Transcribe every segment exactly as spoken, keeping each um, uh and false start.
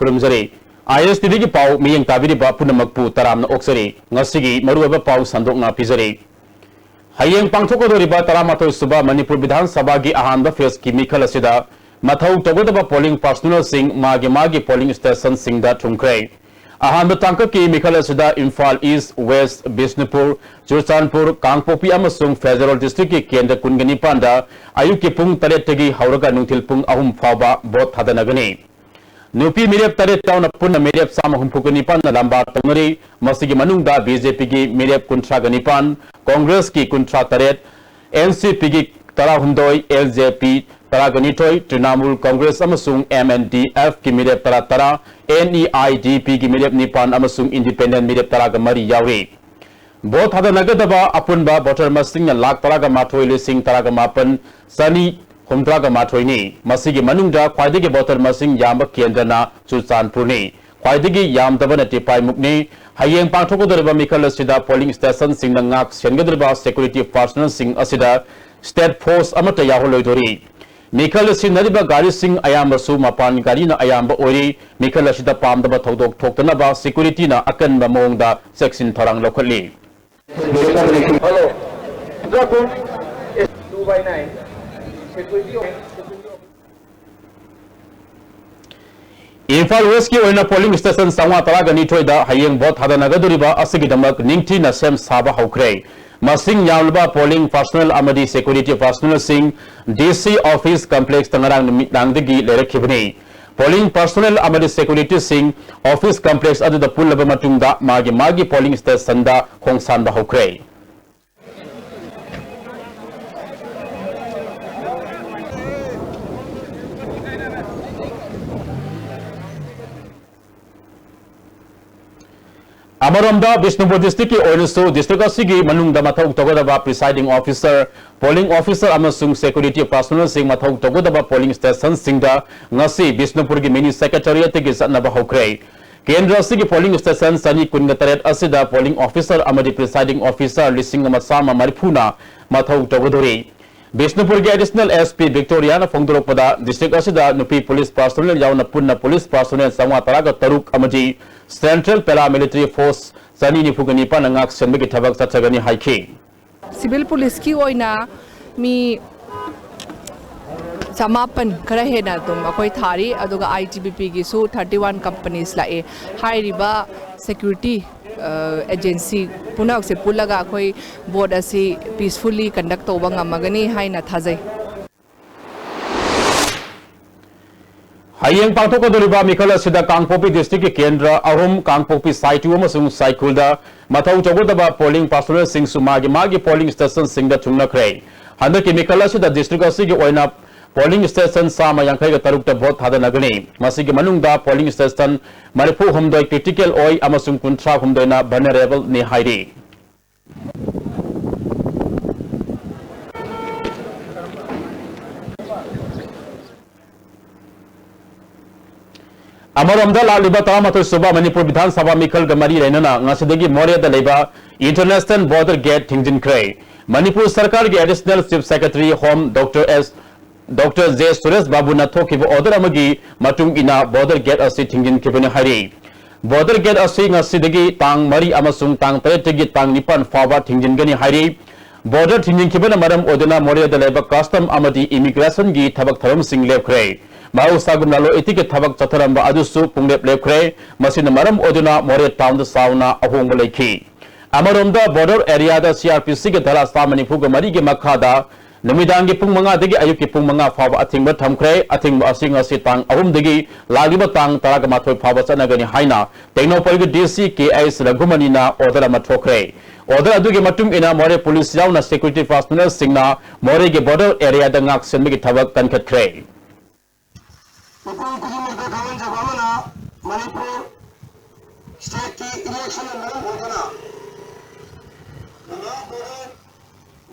ꯈꯨꯔꯨꯝꯖꯔꯤ꯫ ISTVꯒꯤ ꯄꯥꯎ ꯃꯤꯠꯌꯦꯡ ꯇꯥꯕꯤꯔꯤꯕ ꯄꯨꯝꯅꯃꯛꯄꯨ ꯇꯔꯥꯝꯅ ꯑꯣꯛꯆꯔꯤ꯫ ꯉꯁꯤꯒꯤ ꯃꯔꯨꯑꯣꯏꯕ ꯄꯥꯎ ꯁꯟꯗꯣꯛꯅ ꯄꯤꯖꯔꯤ꯫ ꯍꯌꯦꯡ ꯄꯥꯡꯊꯣꯛꯀꯗꯧꯔꯤꯕ ꯇꯔꯥꯃꯥꯊꯣꯏ ꯁꯨꯕ ꯃꯅꯤꯄꯨꯔ ꯕꯤꯙꯥꯟ ꯁꯚꯥꯒꯤ ꯑꯍꯥꯟꯕ phaseꯀꯤ ꯃꯤꯈꯜ ꯑꯁꯤꯗ ꯃꯊꯧ ꯇꯧꯒꯗꯕ polling personnelꯁꯤꯡ ꯃꯥꯒꯤ ꯃꯥꯒꯤ polling stationꯁꯤꯡꯗ ꯊꯨꯡꯈ꯭ꯔꯦ꯫ ꯑꯍꯥꯟꯕ ꯇꯥꯡꯀꯛꯀꯤ ꯃꯤꯈꯜ ꯑꯁꯤꯗ ꯏꯝꯐꯥꯜ ꯏꯁ꯭ꯠ, ꯋꯦꯁ꯭ꯠ, ꯕꯤꯁꯅꯨꯄꯨꯔ, ꯆꯨꯔꯆꯥꯟꯄꯨꯔ, ꯀꯥꯡꯄꯣꯛꯄꯤ ꯑꯃꯁꯨꯡ ꯐꯦꯖꯔꯣꯜ ꯗꯤꯁꯇ꯭ꯔꯤꯛꯀꯤ ꯀꯦꯟꯗ꯭ꯔ ꯀꯨꯟꯒ ꯅꯤꯄꯥꯟꯗ ꯑꯌꯨꯛꯀꯤ ꯄꯨꯡ ꯇꯔꯦꯠꯇꯒꯤ ꯍꯧꯔꯒ ꯅꯨꯡꯊꯤꯜ ꯄꯨꯡ ꯑꯍꯨꯝ ꯐꯥꯎꯕ ꯚꯣꯠ ꯊꯥꯗꯅꯒꯅꯤ꯫ ꯅꯨꯄꯤ ꯃꯤꯔꯦꯞ ꯇꯔꯦꯠ ꯌꯥꯎꯅ ꯄꯨꯟꯅ ꯃꯤꯔꯦꯞ ꯆꯥꯝꯃ ꯍꯨꯝꯐꯨꯒ ꯅꯤꯄꯥꯟꯅ ꯂꯝꯕꯥ ꯇꯧꯅꯔꯤ꯫ ꯃꯁꯤꯒꯤ ꯃꯅꯨꯡꯗ BJPꯒꯤ ꯃꯤꯔꯦꯞ ꯀꯨꯟꯊ꯭ꯔꯥꯒ ꯅꯤꯄꯥꯟ, ꯀꯣꯡꯒ꯭ꯔꯦꯁꯀꯤ ꯀꯨꯟꯊ꯭ꯔꯥ ꯇꯔꯦꯠ, NCPꯒꯤ ꯇꯔꯥꯍꯨꯝꯗꯣꯏ, LJP ꯇꯔꯥꯒ ꯅꯤꯊꯣꯏ, ꯇ꯭ꯔꯤꯅꯥꯃꯨꯜ ꯀꯣꯡꯒ꯭ꯔꯦꯁ ꯑꯃꯁꯨꯡ MNDFꯀꯤ ꯃꯤꯔꯦꯞ ꯇꯔꯥ ꯇꯔꯥ, NEIDPꯒꯤ ꯃꯤꯔꯦꯞ ꯅꯤꯄꯥꯟ ꯑꯃꯁꯨꯡ independent ꯃꯤꯔꯦꯞ ꯇꯔꯥꯒ ꯃꯔꯤ ꯌꯥꯎꯔꯤ꯫ ꯚꯣꯠ ꯊꯥꯗꯅꯒꯗꯕ ꯑꯄꯨꯟꯕ ꯚꯣꯇꯔ ꯃꯁꯤꯡꯅ ꯂꯥꯈ ꯇꯔꯥꯒ ꯃꯥꯊꯣꯏ ꯂꯤꯁꯤꯡ ꯇꯔꯥꯒ ꯃꯥꯄꯟ ꯆꯅꯤ ꯍꯨꯝꯗ꯭ꯔꯥꯒ ꯃꯥꯊꯣꯏꯅꯤ꯫ ꯃꯁꯤꯒꯤ ꯃꯅꯨꯡꯗ ꯈ꯭ꯋꯥꯏꯗꯒꯤ ꯚꯣꯇꯔ ꯃꯁꯤꯡ ꯌꯥꯝꯕ ꯀꯦꯟꯗ꯭ꯔꯅ ꯆꯨꯔꯆꯥꯟꯄꯨꯔꯅꯤ꯫ ꯈ꯭ꯋꯥꯏꯗꯒꯤ ꯌꯥꯝꯗꯕꯅ ꯇꯤꯄꯥꯏꯃꯨꯛꯅꯤ꯫ ꯍꯌꯦꯡ ꯄꯥꯡꯊꯣꯛꯀꯗꯧꯔꯤꯕ ꯃꯤꯈꯜ ꯑꯁꯤꯗ polling stationꯁꯤꯡꯗ ꯉꯥꯛ ꯁꯦꯟꯒꯗꯧꯔꯤꯕ security personnelꯁꯤꯡ ꯑꯁꯤꯗ state force ꯑꯃꯠꯇ ꯌꯥꯎꯍꯜꯂꯣꯏꯗꯧꯔꯤ꯫ ꯃꯤꯈꯜ ꯁꯤꯖꯤꯟꯅꯔꯤꯕ ꯒꯥꯔꯤꯁꯤꯡ ꯑꯌꯥꯝꯕꯁꯨ ꯃꯄꯥꯟ ꯒꯥꯔꯤꯅ ꯑꯌꯥꯝꯕ ꯑꯣꯏꯔꯤ꯫ ꯃꯤꯈꯜ ꯑꯁꯤꯗ ꯄꯥꯝꯗꯕ ꯊꯧꯗꯣꯛ ꯊꯣꯛꯇꯅꯕ securityꯅ ꯑꯀꯟꯕ ꯃꯑꯣꯡꯗ ꯆꯦꯛꯁꯤꯟ ꯊꯧꯔꯥꯡ ꯂꯧꯈꯠꯂꯤ꯫ Hello. Two by nine. Imphal ꯋꯦꯁ꯭ꯠꯀꯤ ꯑꯣꯏꯅ polling station ꯆꯥꯝꯃꯉꯥ ꯇꯔꯥꯒ ꯅꯤꯊꯣꯏꯗ ꯍꯌꯦꯡ ꯚꯣꯠ ꯊꯥꯗꯅꯒꯗꯧꯔꯤꯕ ꯑꯁꯤꯒꯤꯗꯃꯛ ꯅꯤꯡꯊꯤꯅ ꯁꯦꯝ ꯁꯥꯕ ꯍꯧꯈ꯭ꯔꯦ꯫ ꯃꯁꯤꯡ ꯌꯥꯝꯂꯕ polling personnel ꯑꯃꯗꯤ security personnelꯁꯤꯡ DC office complexꯇ ꯉꯔꯥꯡ ꯅꯨꯃꯤꯗꯥꯡꯗꯒꯤ ꯂꯩꯔꯛꯈꯤꯕꯅꯤ꯫ Polling personnel ꯑꯃꯗꯤ securityꯁꯤꯡ office complex ꯑꯗꯨꯗ ꯄꯨꯜꯂꯕ ꯃꯇꯨꯡꯗ ꯃꯥꯒꯤ ꯃꯥꯒꯤ polling stationꯗ ꯈꯣꯡꯁꯥꯟꯕ ꯍꯧꯈ꯭ꯔꯦ꯫ ꯑꯃꯔꯣꯝꯗ, ꯕꯤꯁꯅꯨꯄꯨꯔ districtꯀꯤ ꯑꯣꯏꯅꯁꯨ district ꯑꯁꯤꯒꯤ ꯃꯅꯨꯡꯗ ꯃꯊꯧ ꯇꯧꯒꯗꯕ presiding officer, polling officer ꯑꯃꯁꯨꯡ security personnelꯁꯤꯡ ꯃꯊꯧ ꯇꯧꯒꯗꯕ polling stationꯁꯤꯡꯗ ꯉꯁꯤ ꯕꯤꯁꯅꯨꯄꯨꯔꯒꯤ mini secretariatꯇꯒꯤ ꯆꯠꯅꯕ ꯍꯧꯈ꯭ꯔꯦ꯫ ꯀꯦꯟꯗ꯭ꯔ ꯑꯁꯤꯒꯤ polling station ꯆꯅꯤ ꯀꯨꯟꯒ ꯇꯔꯦꯠ ꯑꯁꯤꯗ polling officer ꯑꯃꯗꯤ presiding officer ꯂꯤꯁꯤꯡ ꯑꯃ ꯆꯥꯝꯃ ꯃꯔꯤꯐꯨꯅ ꯃꯊꯧ ꯇꯧꯒꯗꯧꯔꯤ꯫ ꯕꯤꯁꯅꯨꯄꯨꯔꯒꯤ ꯑꯦꯗꯤꯁꯅꯦꯜ ꯑꯦꯁ ꯄꯤ ꯚꯤꯛꯇꯣꯔꯤꯌꯥꯅ ꯐꯣꯡꯗꯣꯔꯛꯄꯗ, ꯗꯤꯁꯇ꯭ꯔꯤꯛ ꯑꯁꯤꯗ ꯅꯨꯄꯤ ꯄꯨꯂꯤꯁ ꯄꯥꯔꯁꯣꯅꯦꯜ ꯌꯥꯎꯅ ꯄꯨꯟꯅ ꯄꯨꯂꯤꯁ ꯄꯥꯔꯁꯣꯅꯦꯜ ꯆꯥꯝꯃꯉꯥ ꯇꯔꯥꯒ ꯇꯔꯨꯛ ꯑꯃꯗꯤ ꯁꯦꯟꯇ꯭ꯔꯦꯜ ꯄꯦꯔꯥꯃꯤꯂꯤꯇꯔꯤ ꯐꯣꯔꯁ ꯆꯅꯤ ꯅꯤꯐꯨꯒ ꯅꯤꯄꯥꯟꯅ ꯉꯥꯛ ꯁꯦꯟꯕꯒꯤ ꯊꯕꯛ ꯆꯠꯊꯒꯅꯤ ꯍꯥꯏꯈꯤ꯫ ꯁꯤꯚꯤꯜ ꯄꯨꯂꯤꯁꯀꯤ ꯑꯣꯏꯅ ꯃꯤ ꯆꯃꯥꯄꯟ ꯈꯔ ꯍꯦꯟꯅ ꯑꯗꯨꯝ ꯑꯩꯈꯣꯏ ꯊꯥꯔꯤ, ꯑꯗꯨꯒ ꯑꯥꯏ T B ꯄꯤꯒꯤꯁꯨ thirty one companies ꯂꯥꯛꯑꯦ꯫ ꯍꯥꯏꯔꯤꯕ ꯁꯦꯀ꯭ꯌꯨꯔꯤꯇꯤ ꯑꯦꯖꯦꯟꯁꯤ ꯄꯨꯝꯅꯃꯛꯁꯦ ꯄꯨꯜꯂꯒ ꯑꯩꯈꯣꯏ ꯚꯣꯠ ꯑꯁꯤ ꯄꯤꯁꯐꯨꯜꯂꯤ ꯀꯟꯗꯛ ꯇꯧꯕ ꯉꯝꯃꯒꯅꯤ ꯍꯥꯏꯅ ꯊꯥꯖꯩ꯫ ꯍꯌꯦꯡ ꯄꯥꯡꯊꯣꯛꯀꯗꯧꯔꯤꯕ ꯃꯤꯈꯜ ꯑꯁꯤꯗ ꯀꯥꯡꯄꯣꯛꯄꯤ ꯗꯤꯁꯇ꯭ꯔꯤꯛꯀꯤ ꯀꯦꯟꯗ꯭ꯔ ꯑꯍꯨꯝ, ꯀꯥꯡꯄꯣꯛꯄꯤ, ꯁꯥꯏꯇꯨ ꯑꯃꯁꯨꯡ ꯁꯥꯏꯈꯨꯜꯗ ꯃꯊꯧ ꯇꯧꯒꯗꯕ ꯄꯣꯂꯤꯡ ꯄꯥꯔꯁꯣꯅꯦꯜꯁꯤꯡꯁꯨ ꯃꯥꯒꯤ ꯃꯥꯒꯤ ꯄꯣꯂꯤꯡ ꯁ꯭ꯇꯦꯁꯟꯁꯤꯡꯗ ꯊꯨꯡꯅꯈ꯭ꯔꯦ꯫ ꯍꯟꯗꯛꯀꯤ ꯃꯤꯈꯜ ꯑꯁꯤꯗ ꯗꯤꯁꯇ꯭ꯔꯤꯛ ꯑꯁꯤꯒꯤ ꯑꯣꯏꯅ ꯄꯣꯂꯤꯡ ꯁ꯭ꯇꯦꯁꯟ ꯆꯥꯝꯃ ꯌꯥꯡꯈꯩꯒ ꯇꯔꯨꯛꯇ ꯚꯣꯠ ꯊꯥꯗꯅꯒꯅꯤ꯫ ꯃꯁꯤꯒꯤ ꯃꯅꯨꯡꯗ ꯄꯣꯂꯤꯡ ꯁ꯭ꯇꯦꯁꯟ ꯃꯔꯤꯐꯨ ꯍꯨꯝꯗꯣꯏ ꯀ꯭ꯔꯤꯇꯤꯀꯦꯜ ꯑꯣꯏ ꯑꯃꯁꯨꯡ ꯀꯨꯟꯊ꯭ꯔꯥ ꯍꯨꯝꯗꯣꯏꯅ ꯚꯜꯅꯔꯦꯕꯜꯅꯤ ꯍꯥꯏꯔꯤ꯫ ꯑꯃꯔꯣꯝꯗ, ꯂꯥꯛꯂꯤꯕ ꯇꯔꯥꯃꯥꯊꯣꯏ ꯁꯨꯕ ꯃꯅꯤꯄꯨꯔ ꯕꯤꯙꯥꯟ ꯁꯚꯥ ꯃꯤꯈꯜꯒ ꯃꯔꯤ ꯂꯩꯅꯅ ꯉꯁꯤꯗꯒꯤ ꯃꯣꯔꯦꯗ ꯂꯩꯕ ꯏꯟꯇꯔꯅꯦꯁꯅꯦꯜ ꯕꯣꯔꯗꯔ ꯒꯦꯠ ꯊꯤꯡꯖꯤꯟꯈ꯭ꯔꯦ꯫ ꯃꯅꯤꯄꯨꯔ ꯁꯔꯀꯥꯔꯒꯤ additional chief secretary home doctor S doctor J Suresh ꯕꯥꯕꯨꯅ ꯊꯣꯛꯈꯤꯕ ꯑꯣꯔꯗꯔ ꯑꯃꯒꯤ ꯃꯇꯨꯡ ꯏꯟꯅ ꯕꯣꯔꯗꯔ ꯒꯦꯠ ꯑꯁꯤ ꯊꯤꯡꯖꯤꯟꯈꯤꯕꯅꯤ ꯍꯥꯏꯔꯤ꯫ ꯕꯣꯔꯗꯔ ꯒꯦꯠ ꯑꯁꯤ ꯉꯁꯤꯗꯒꯤ ꯇꯥꯡ ꯃꯔꯤ ꯑꯃꯁꯨꯡ ꯇꯥꯡ ꯇꯔꯦꯠꯇꯒꯤ ꯇꯥꯡ ꯅꯤꯄꯥꯟ ꯐꯥꯎꯕ ꯊꯤꯡꯖꯤꯟꯒꯅꯤ ꯍꯥꯏꯔꯤ꯫ ꯕꯣꯔꯗꯔ ꯊꯤꯡꯖꯤꯟꯈꯤꯕꯅ ꯃꯔꯝ ꯑꯣꯏꯗꯨꯅ ꯃꯣꯔꯦꯗ ꯂꯩꯕ ꯀꯁꯇꯝ ꯑꯃꯗꯤ ꯏꯃꯤꯒ꯭ꯔꯦꯁꯟꯒꯤ ꯊꯕꯛ ꯊꯧꯔꯝꯁꯤꯡ ꯂꯦꯞꯈ꯭ꯔꯦ꯫ ꯃꯍꯧꯁꯥꯒꯨꯝꯅ ꯂꯂꯣꯟ ꯏꯇꯤꯛꯀꯤ ꯊꯕꯛ ꯆꯠꯊꯔꯝꯕ ꯑꯗꯨꯁꯨ ꯄꯨꯡꯂꯦꯞ ꯂꯦꯞꯈ꯭ꯔꯦ꯫ ꯃꯁꯤꯅ ꯃꯔꯝ ꯑꯣꯏꯗꯨꯅ ꯃꯣꯔꯦ ꯇꯥꯎꯟꯗ ꯆꯥꯎꯅ ꯑꯍꯣꯡꯕ ꯂꯩꯈꯤ꯫ ꯑꯃꯔꯣꯝꯗ, ꯕꯣꯔꯗꯔ ꯑꯦꯔꯤꯌꯥꯗ ꯁꯤ ꯑꯥꯔ ꯄꯤ ꯁꯤꯒꯤ ꯙꯥꯔꯥ ꯆꯥꯝꯃ ꯅꯤꯐꯨꯒ ꯃꯔꯤꯒꯤ ꯃꯈꯥꯗ ꯅꯨꯃꯤꯗꯥꯡꯒꯤ ꯄꯨꯡ ꯃꯉꯥꯗꯒꯤ ꯑꯌꯨꯛꯀꯤ ꯄꯨꯡ ꯃꯉꯥ ꯐꯥꯎꯕ ꯑꯊꯤꯡꯕ ꯊꯝꯈ꯭ꯔꯦ꯫ ꯑꯊꯤꯡꯕ ꯑꯁꯤ ꯉꯁꯤ ꯇꯥꯡ ꯑꯍꯨꯝꯗꯒꯤ ꯂꯥꯛꯂꯤꯕ ꯇꯥꯡ ꯇꯔꯥꯃꯥꯊꯣꯏ ꯐꯥꯎꯕ ꯆꯠꯅꯒꯅꯤ ꯍꯥꯏꯅ ꯇꯦꯡꯅꯧꯄꯜꯒꯤ ꯗꯤ ꯁꯤ ꯀꯦ ꯑꯩꯆ ꯔꯘꯨꯃꯅꯤꯅ ꯑꯣꯔꯗꯔ ꯑꯃ ꯊꯣꯛꯈ꯭ꯔꯦ꯫ ꯑꯣꯔꯗꯔ ꯑꯗꯨꯒꯤ ꯃꯇꯨꯡ ꯏꯟꯅ ꯃꯣꯔꯦ ꯄꯨꯂꯤꯁ ꯌꯥꯎꯅ ꯁꯦꯀ꯭ꯌꯨꯔꯤꯇꯤ ꯄꯥꯔꯁꯣꯅꯦꯜꯁꯤꯡꯅ ꯃꯣꯔꯦꯒꯤ ꯕꯣꯔꯗꯔ ꯑꯦꯔꯤꯌꯥꯗ ꯉꯥꯛ ꯁꯦꯟꯕꯒꯤ ꯊꯕꯛ ꯀꯟꯈꯠꯈ꯭ꯔꯦ꯫ ꯃꯤꯄꯨꯝ ꯈꯨꯗꯤꯡꯃꯛꯇ ꯈꯪꯍꯟꯖꯕ ꯑꯃꯅ, ꯃꯅꯤꯄꯨꯔ ꯁ꯭ꯇꯦꯠꯀꯤ ꯏꯂꯦꯛꯁꯟꯅ ꯃꯔꯝ ꯑꯣꯏꯗꯨꯅ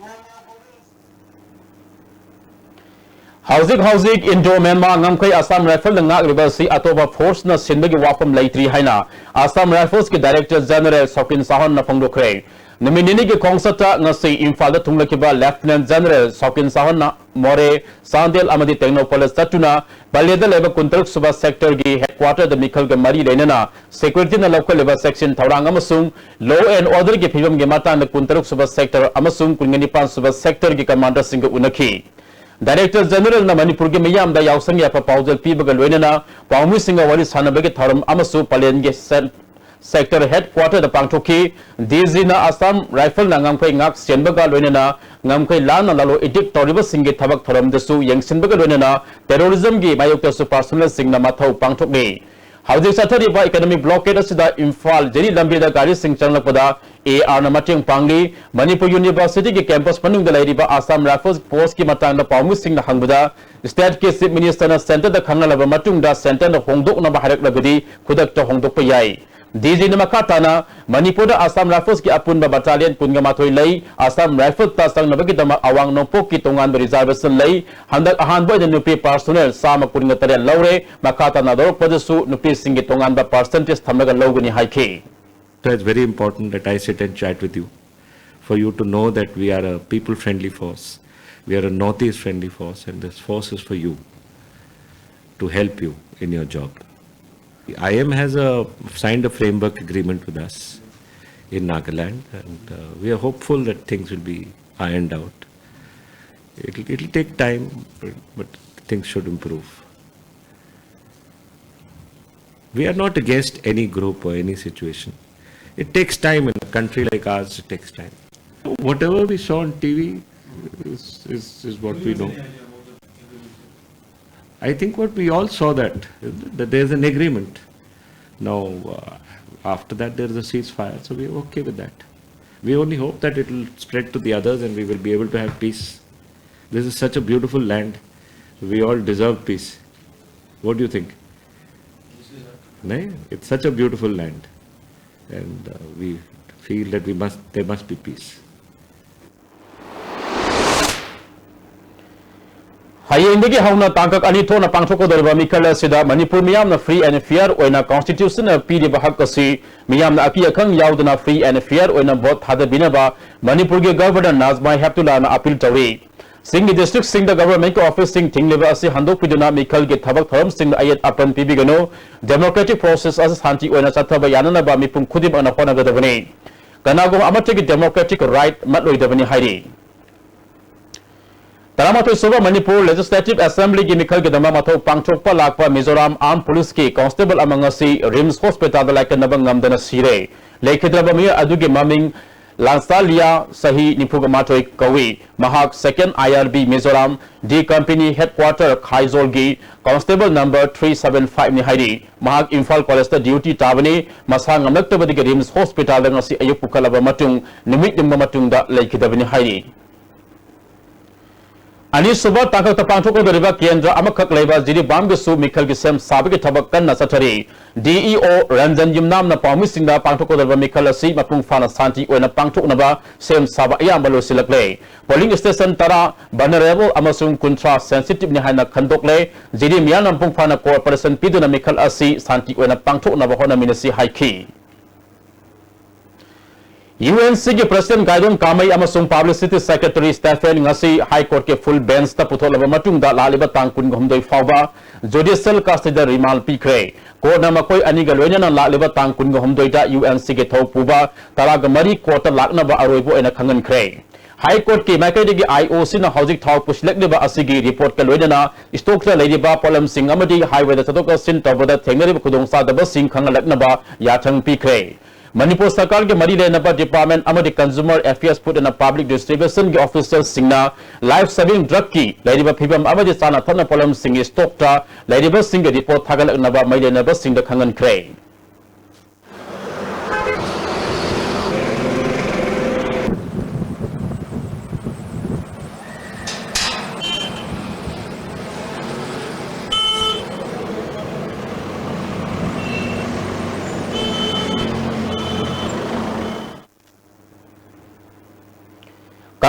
ꯍꯧꯖꯤꯛ ꯍꯧꯖꯤꯛ ꯏꯟꯗꯣ ꯃ꯭ꯌꯥꯟꯃꯥꯔ ꯉꯝꯈꯩ ꯑꯁꯥꯝ ꯔꯥꯏꯐꯜꯅ ꯉꯥꯛꯂꯤꯕ ꯑꯁꯤ ꯑꯇꯣꯞꯄ ꯐꯣꯔꯁꯅ ꯁꯤꯟꯕꯒꯤ ꯋꯥꯐꯝ ꯂꯩꯇ꯭ꯔꯤ ꯍꯥꯏꯅ ꯑꯁꯥꯝ ꯔꯥꯏꯐꯜꯁꯀꯤ ꯗꯥꯏꯔꯦꯛꯇꯔ ꯖꯦꯅꯔꯦꯜ ꯁꯣꯀꯤꯟ ꯆꯥꯎꯍꯟꯅ ꯐꯣꯡꯗꯣꯛꯈ꯭ꯔꯦ꯫ ꯅꯨꯃꯤꯠ ꯅꯤꯅꯤꯒꯤ ꯈꯣꯡꯆꯠꯇ ꯉꯁꯤ ꯏꯝꯐꯥꯜꯗ ꯊꯨꯡꯂꯈꯤꯕ Lieutenant General ꯁꯣꯀꯤꯟ ꯁꯥꯍꯟꯅ ꯃꯣꯔꯦ, ꯆꯥꯟꯗꯦꯜ ꯑꯃꯗꯤ ꯇꯦꯡꯅꯧꯄꯜꯗ ꯆꯠꯇꯨꯅ ꯄꯂꯦꯟꯗ ꯂꯩꯕ ꯀꯨꯟꯇꯔꯨꯛ ꯁꯨꯕ sectorꯒꯤ headquarterꯗ ꯃꯤꯈꯜꯒ ꯃꯔꯤ ꯂꯩꯅꯅ securityꯅ ꯂꯧꯈꯠꯂꯤꯕ ꯆꯦꯛꯁꯤꯟ ꯊꯧꯔꯥꯡ ꯑꯃꯁꯨꯡ law and orderꯒꯤ ꯐꯤꯕꯝꯒꯤ ꯃꯇꯥꯡꯗ ꯀꯨꯟꯇꯔꯨꯛ ꯁꯨꯕ sector ꯑꯃꯁꯨꯡ ꯀꯨꯟꯒ ꯅꯤꯄꯥꯟ ꯁꯨꯕ sectorꯒꯤ commanderꯁꯤꯡꯒ ꯎꯅꯈꯤ꯫ Director Generalꯅ ꯃꯅꯤꯄꯨꯔꯒꯤ ꯃꯤꯌꯥꯝꯗ ꯌꯥꯎꯁꯪ ꯌꯥꯏꯐ ꯄꯥꯎꯖꯦꯜ ꯄꯤꯕꯒ ꯂꯣꯏꯅꯅ ꯄꯥꯎꯃꯤꯁꯤꯡꯒ ꯋꯥꯔꯤ ꯁꯥꯟꯅꯕꯒꯤ ꯊꯧꯔꯝ ꯑꯃꯁꯨ ꯄꯂꯦꯟꯒꯤ ꯁꯦꯟ-, sector headquarterꯗ ꯄꯥꯡꯊꯣꯛꯈꯤ꯫ DGꯅ Assam Rifleꯅ ꯉꯝꯈꯩ ꯉꯥꯛ ꯁꯦꯟꯕꯒ ꯂꯣꯏꯅꯅ ꯉꯝꯈꯩ ꯂꯥꯟꯅ ꯂꯥꯂꯣ ꯏꯗꯤꯛ ꯇꯧꯔꯤꯕꯁꯤꯡꯒꯤ ꯊꯕꯛ ꯊꯧꯔꯝꯗꯁꯨ ꯌꯦꯡꯁꯤꯟꯕꯒ ꯂꯣꯏꯅꯅ terrorismꯒꯤ ꯃꯥꯌꯣꯛꯇꯁꯨ personnelꯁꯤꯡꯅ ꯃꯊꯧ ꯄꯥꯡꯊꯣꯛꯂꯤ꯫ ꯍꯧꯖꯤꯛ ꯆꯠꯊꯔꯤꯕ economic blockade ꯑꯁꯤꯗ ꯏꯝꯐꯥꯜ ꯖꯤꯔꯤ ꯂꯝꯕꯤꯗ ꯒꯥꯔꯤꯁꯤꯡ ꯆꯪꯂꯛꯄꯗ ARꯅ ꯃꯇꯦꯡ ꯄꯥꯡꯂꯤ꯫ ꯃꯅꯤꯄꯨꯔ Universityꯒꯤ campus ꯃꯅꯨꯡꯗ ꯂꯩꯔꯤꯕ Assam Rifles postꯀꯤ ꯃꯇꯥꯡꯗ ꯄꯥꯎꯃꯤꯁꯤꯡꯅ ꯍꯪꯕꯗ stateꯀꯤ Chief Ministerꯅ centreꯗ ꯈꯪꯍꯜꯂꯕ ꯃꯇꯨꯡꯗ centreꯅ ꯍꯣꯡꯗꯣꯛꯅꯕ ꯍꯥꯏꯔꯛꯂꯕꯗꯤ ꯈꯨꯗꯛꯇ ꯍꯣꯡꯗꯣꯛꯄ ꯌꯥꯏ꯫ DGꯅ ꯃꯈꯥ ꯇꯥꯅ ꯃꯅꯤꯄꯨꯔꯗ Assam Riflesꯀꯤ ꯑꯄꯨꯟꯕ battalion ꯀꯨꯟꯒ ꯃꯥꯊꯣꯏ ꯂꯩ꯫ Assam Riflesꯇ ꯆꯪꯅꯕꯒꯤꯗꯃꯛ ꯑꯋꯥꯡ ꯅꯣꯡꯄꯣꯛꯀꯤ ꯇꯣꯉꯥꯟꯕ reservation ꯂꯩ꯫ ꯍꯟꯗꯛ ꯑꯍꯥꯟꯕ ꯑꯣꯏꯅ ꯅꯨꯄꯤ personnel ꯆꯥꯝꯃ ꯀꯨꯟꯒ ꯇꯔꯦꯠ ꯂꯧꯔꯦ꯫ ꯃꯈꯥ ꯇꯥꯅ ꯂꯧꯔꯛꯄꯗꯁꯨ ꯅꯨꯄꯤꯁꯤꯡꯒꯤ ꯇꯣꯉꯥꯟꯕ percentage ꯊꯝꯂꯒ ꯂꯧꯒꯅꯤ ꯍꯥꯏꯈꯤ꯫ So it's very important that I sit and chat with you, for you to know that we are a people-friendly force, we are a Northeast-friendly force, and this force is for you, to help you in your job. IM has a, signed a framework agreement with us in Nagaland, and uh, we are hopeful that things will be ironed out. It'll, it'll take time, but, but things should improve. We are not against any group or any situation. It takes time in a country like ours, it takes time. Whatever we saw on T V is, is, is what we know. I think what we all saw that, that there's an agreement. Now, uh, after that, there is a ceasefire, so we are okay with that. We only hope that it will spread to the others and we will be able to have peace. This is such a beautiful land. We all deserve peace. What do you think? No? It's such a beautiful land. And uh, we feel that we must, there must be peace. ꯍꯌꯦꯡꯗꯒꯤ ꯍꯧꯅ ꯇꯥꯡꯀꯛ ꯑꯅꯤ ꯊꯣꯛꯅ ꯄꯥꯡꯊꯣꯛꯀꯗꯧꯔꯤꯕ ꯃꯤꯈꯜ ꯑꯁꯤꯗ ꯃꯅꯤꯄꯨꯔ ꯃꯤꯌꯥꯝꯅ free and fair ꯑꯣꯏꯅ constitution ꯅ ꯄꯤꯔꯤꯕ ꯍꯛ ꯑꯁꯤ ꯃꯤꯌꯥꯝꯅ ꯑꯀꯤ ꯑꯈꯪ ꯌꯥꯎꯗꯅ free and fair ꯑꯣꯏꯅ vote ꯊꯥꯗꯕꯤꯅꯕ ꯃꯅꯤꯄꯨꯔꯒꯤ Governor ꯅꯥꯖꯃꯥ ꯍꯦꯞꯇꯨꯂꯥꯅ appeal ꯇꯧꯔꯤ꯫ ꯆꯤꯡꯒꯤ district ꯁꯤꯡꯗ government ꯀꯤ office ꯁꯤꯡ ꯊꯤꯡꯂꯤꯕ ꯑꯁꯤ ꯍꯟꯗꯣꯛꯄꯤꯗꯨꯅ ꯃꯤꯈꯜꯒꯤ ꯊꯕꯛ ꯊꯧꯔꯝꯁꯤꯡꯗ ꯑꯌꯦꯠ ꯑꯄꯟ ꯄꯤꯕꯤꯒꯅꯨ, democratic process ꯑꯁꯤ ꯁꯥꯟꯇꯤ ꯑꯣꯏꯅ ꯆꯠꯊꯕ ꯌꯥꯅꯅꯕ ꯃꯤꯄꯨꯝ ꯈꯨꯗꯤꯡꯃꯛꯅ ꯍꯣꯠꯅꯒꯗꯕꯅꯤ, ꯀꯅꯥꯒꯨꯝꯕ ꯑꯃꯠꯇꯒꯤ democratic right ꯃꯠꯂꯣꯏꯗꯕꯅꯤ ꯍꯥꯏꯔꯤ꯫ ꯇꯔꯥꯃꯥꯊꯣꯏ ꯁꯨꯕ ꯃꯅꯤꯄꯨꯔ Legislative Assembly ꯒꯤ ꯃꯤꯈꯜꯒꯤꯗꯃꯛ ꯃꯊꯧ ꯄꯥꯡꯊꯣꯛꯄ ꯂꯥꯛꯄ ꯃꯤꯖꯣꯔꯥꯝ Armed Police ꯀꯤ constable ꯑꯃ ꯉꯁꯤ RIMS hospital ꯗ ꯂꯥꯏꯀꯠꯅꯕ ꯉꯝꯗꯅ ꯁꯤꯔꯦ꯫ ꯂꯩꯈꯤꯗ꯭ꯔꯕ ꯃꯤꯑꯣꯏ ꯑꯗꯨꯒꯤ ꯃꯃꯤꯡ ꯂꯥꯟꯁꯥꯂꯤꯌꯥ, ꯆꯍꯤ ꯅꯤꯐꯨꯒ ꯃꯥꯊꯣꯏ ꯀꯧꯏ꯫ ꯃꯍꯥꯛ Second I R B Mizoram D Company Headquarter ꯈꯥꯏꯖꯣꯜꯒꯤ constable number three seven five ꯅꯤ ꯍꯥꯏꯔꯤ꯫ ꯃꯍꯥꯛ ꯏꯝꯐꯥꯜ College ꯇ duty ꯇꯥꯕꯅꯤ꯫ ꯃꯁꯥ ꯉꯝꯂꯛꯇꯕꯗꯒꯤ RIMS hospital ꯗ ꯉꯁꯤ ꯑꯌꯨꯛ ꯄꯨꯈꯠꯂꯕ ꯃꯇꯨꯡ ꯅꯨꯃꯤꯠ ꯌꯨꯡꯕ ꯃꯇꯨꯡꯗ ꯂꯩꯈꯤꯗꯕꯅꯤ ꯍꯥꯏꯔꯤ꯫ ꯑꯅꯤꯁꯨꯕ ꯇꯥꯡꯀꯛꯇ ꯄꯥꯡꯊꯣꯛꯀꯗꯧꯔꯤꯕ ꯀꯦꯟꯗ꯭ꯔ ꯑꯃꯈꯛ ꯂꯩꯕ ꯖꯤꯔꯤꯕꯥꯝꯒꯤꯁꯨ ꯃꯤꯈꯜꯒꯤ ꯁꯦꯝ ꯁꯥꯕꯒꯤ ꯊꯕꯛ ꯀꯟꯅ ꯆꯠꯊꯔꯤ꯫ D E O ꯔꯟꯖꯟ ꯌꯨꯝꯅꯥꯝꯅ ꯄꯥꯎꯃꯤꯁꯤꯡꯗ ꯄꯥꯡꯊꯣꯛꯀꯗꯧꯔꯤꯕ ꯃꯤꯈꯜ ꯑꯁꯤ ꯃꯄꯨꯡ ꯐꯥꯅ ꯁꯥꯟꯇꯤ ꯑꯣꯏꯅ ꯄꯥꯡꯊꯣꯛꯅꯕ ꯁꯦꯝ ꯁꯥꯕ ꯑꯌꯥꯝꯕ ꯂꯣꯏꯁꯤꯜꯂꯛꯂꯦ꯫ Polling station ꯇꯔꯥ vulnerable ꯑꯃꯁꯨꯡ ꯀꯨꯟꯊ꯭ꯔꯥ sensitive ꯅꯤ ꯍꯥꯏꯅ ꯈꯟꯗꯣꯛꯂꯦ꯫ ꯖꯤꯔꯤ ꯃꯤꯌꯥꯝꯅ ꯃꯄꯨꯡ ꯐꯥꯅ cooperation ꯄꯤꯗꯨꯅ ꯃꯤꯈꯜ ꯑꯁꯤ ꯁꯥꯟꯇꯤ ꯑꯣꯏꯅ ꯄꯥꯡꯊꯣꯛꯅꯕ ꯍꯣꯠꯅꯃꯤꯟꯅꯁꯤ ꯍꯥꯏꯈꯤ꯫ U N C ꯒꯤ President ꯒꯥꯏꯗꯣꯟ ꯀꯥꯃꯩ ꯑꯃꯁꯨꯡ Publicity Secretary Stephen ꯉꯁꯤ High Court ꯀꯤ full bench ꯇ ꯄꯨꯊꯣꯛꯂꯕ ꯃꯇꯨꯡꯗ ꯂꯥꯛꯂꯤꯕ ꯇꯥꯡ ꯀꯨꯟꯒ ꯍꯨꯝꯗꯣꯏ ꯐꯥꯎꯕ judicial custody ꯗ remand ꯄꯤꯈ꯭ꯔꯦ꯫ Court ꯅ ꯃꯈꯣꯏ ꯑꯅꯤꯒ ꯂꯣꯏꯅꯅ ꯂꯥꯛꯂꯤꯕ ꯇꯥꯡ ꯀꯨꯟꯒ ꯍꯨꯝꯗꯣꯏꯗ U N C ꯒꯤ ꯊꯧ ꯄꯨꯕ ꯇꯔꯥꯒ ꯃꯔꯤ court ꯇ ꯂꯥꯛꯅꯕ ꯑꯔꯣꯏꯕ ꯑꯣꯏꯅ ꯈꯪꯍꯟꯈ꯭ꯔꯦ꯫ High Court ꯀꯤ ꯃꯥꯏꯀꯩꯗꯒꯤ I O C ꯅ ꯍꯧꯖꯤꯛ ꯊꯥꯎ ꯄꯨꯁꯤꯜꯂꯛꯂꯤꯕ ꯑꯁꯤꯒꯤ report ꯀ ꯂꯣꯏꯅꯅ stock ꯇ ꯂꯩꯔꯤꯕ ꯄꯣꯠꯂꯝꯁꯤꯡ ꯑꯃꯗꯤ highway ꯗ ꯆꯠꯊꯣꯛ ꯆꯠꯁꯤꯟ ꯇꯧꯕꯗ ꯊꯦꯡꯅꯔꯤꯕ ꯈꯨꯗꯣꯡꯆꯥꯗꯕꯁꯤꯡ ꯈꯪꯍꯜꯂꯛꯅꯕ ꯌꯥꯊꯪ ꯄꯤꯈ꯭ꯔꯦ꯫ ꯃꯅꯤꯄꯨꯔ ꯁꯔꯀꯥꯔꯒꯤ ꯃꯔꯤ ꯂꯩꯅꯕ department ꯑꯃꯗꯤ Consumer Affairs, Food and Public Distribution ꯒꯤ official ꯁꯤꯡꯅ life saving drug ꯀꯤ ꯂꯩꯔꯤꯕ ꯐꯤꯕꯝ ꯑꯃꯗꯤ ꯆꯥꯅ ꯊꯛꯅ ꯄꯣꯠꯂꯝꯁꯤꯡꯒꯤ stock ꯇ ꯂꯩꯔꯤꯕꯁꯤꯡꯒꯤ report ꯊꯥꯒꯠꯂꯛꯅꯕ ꯃꯔꯤ ꯂꯩꯅꯕꯁꯤꯡꯗ ꯈꯪꯍꯟꯈ꯭ꯔꯦ꯫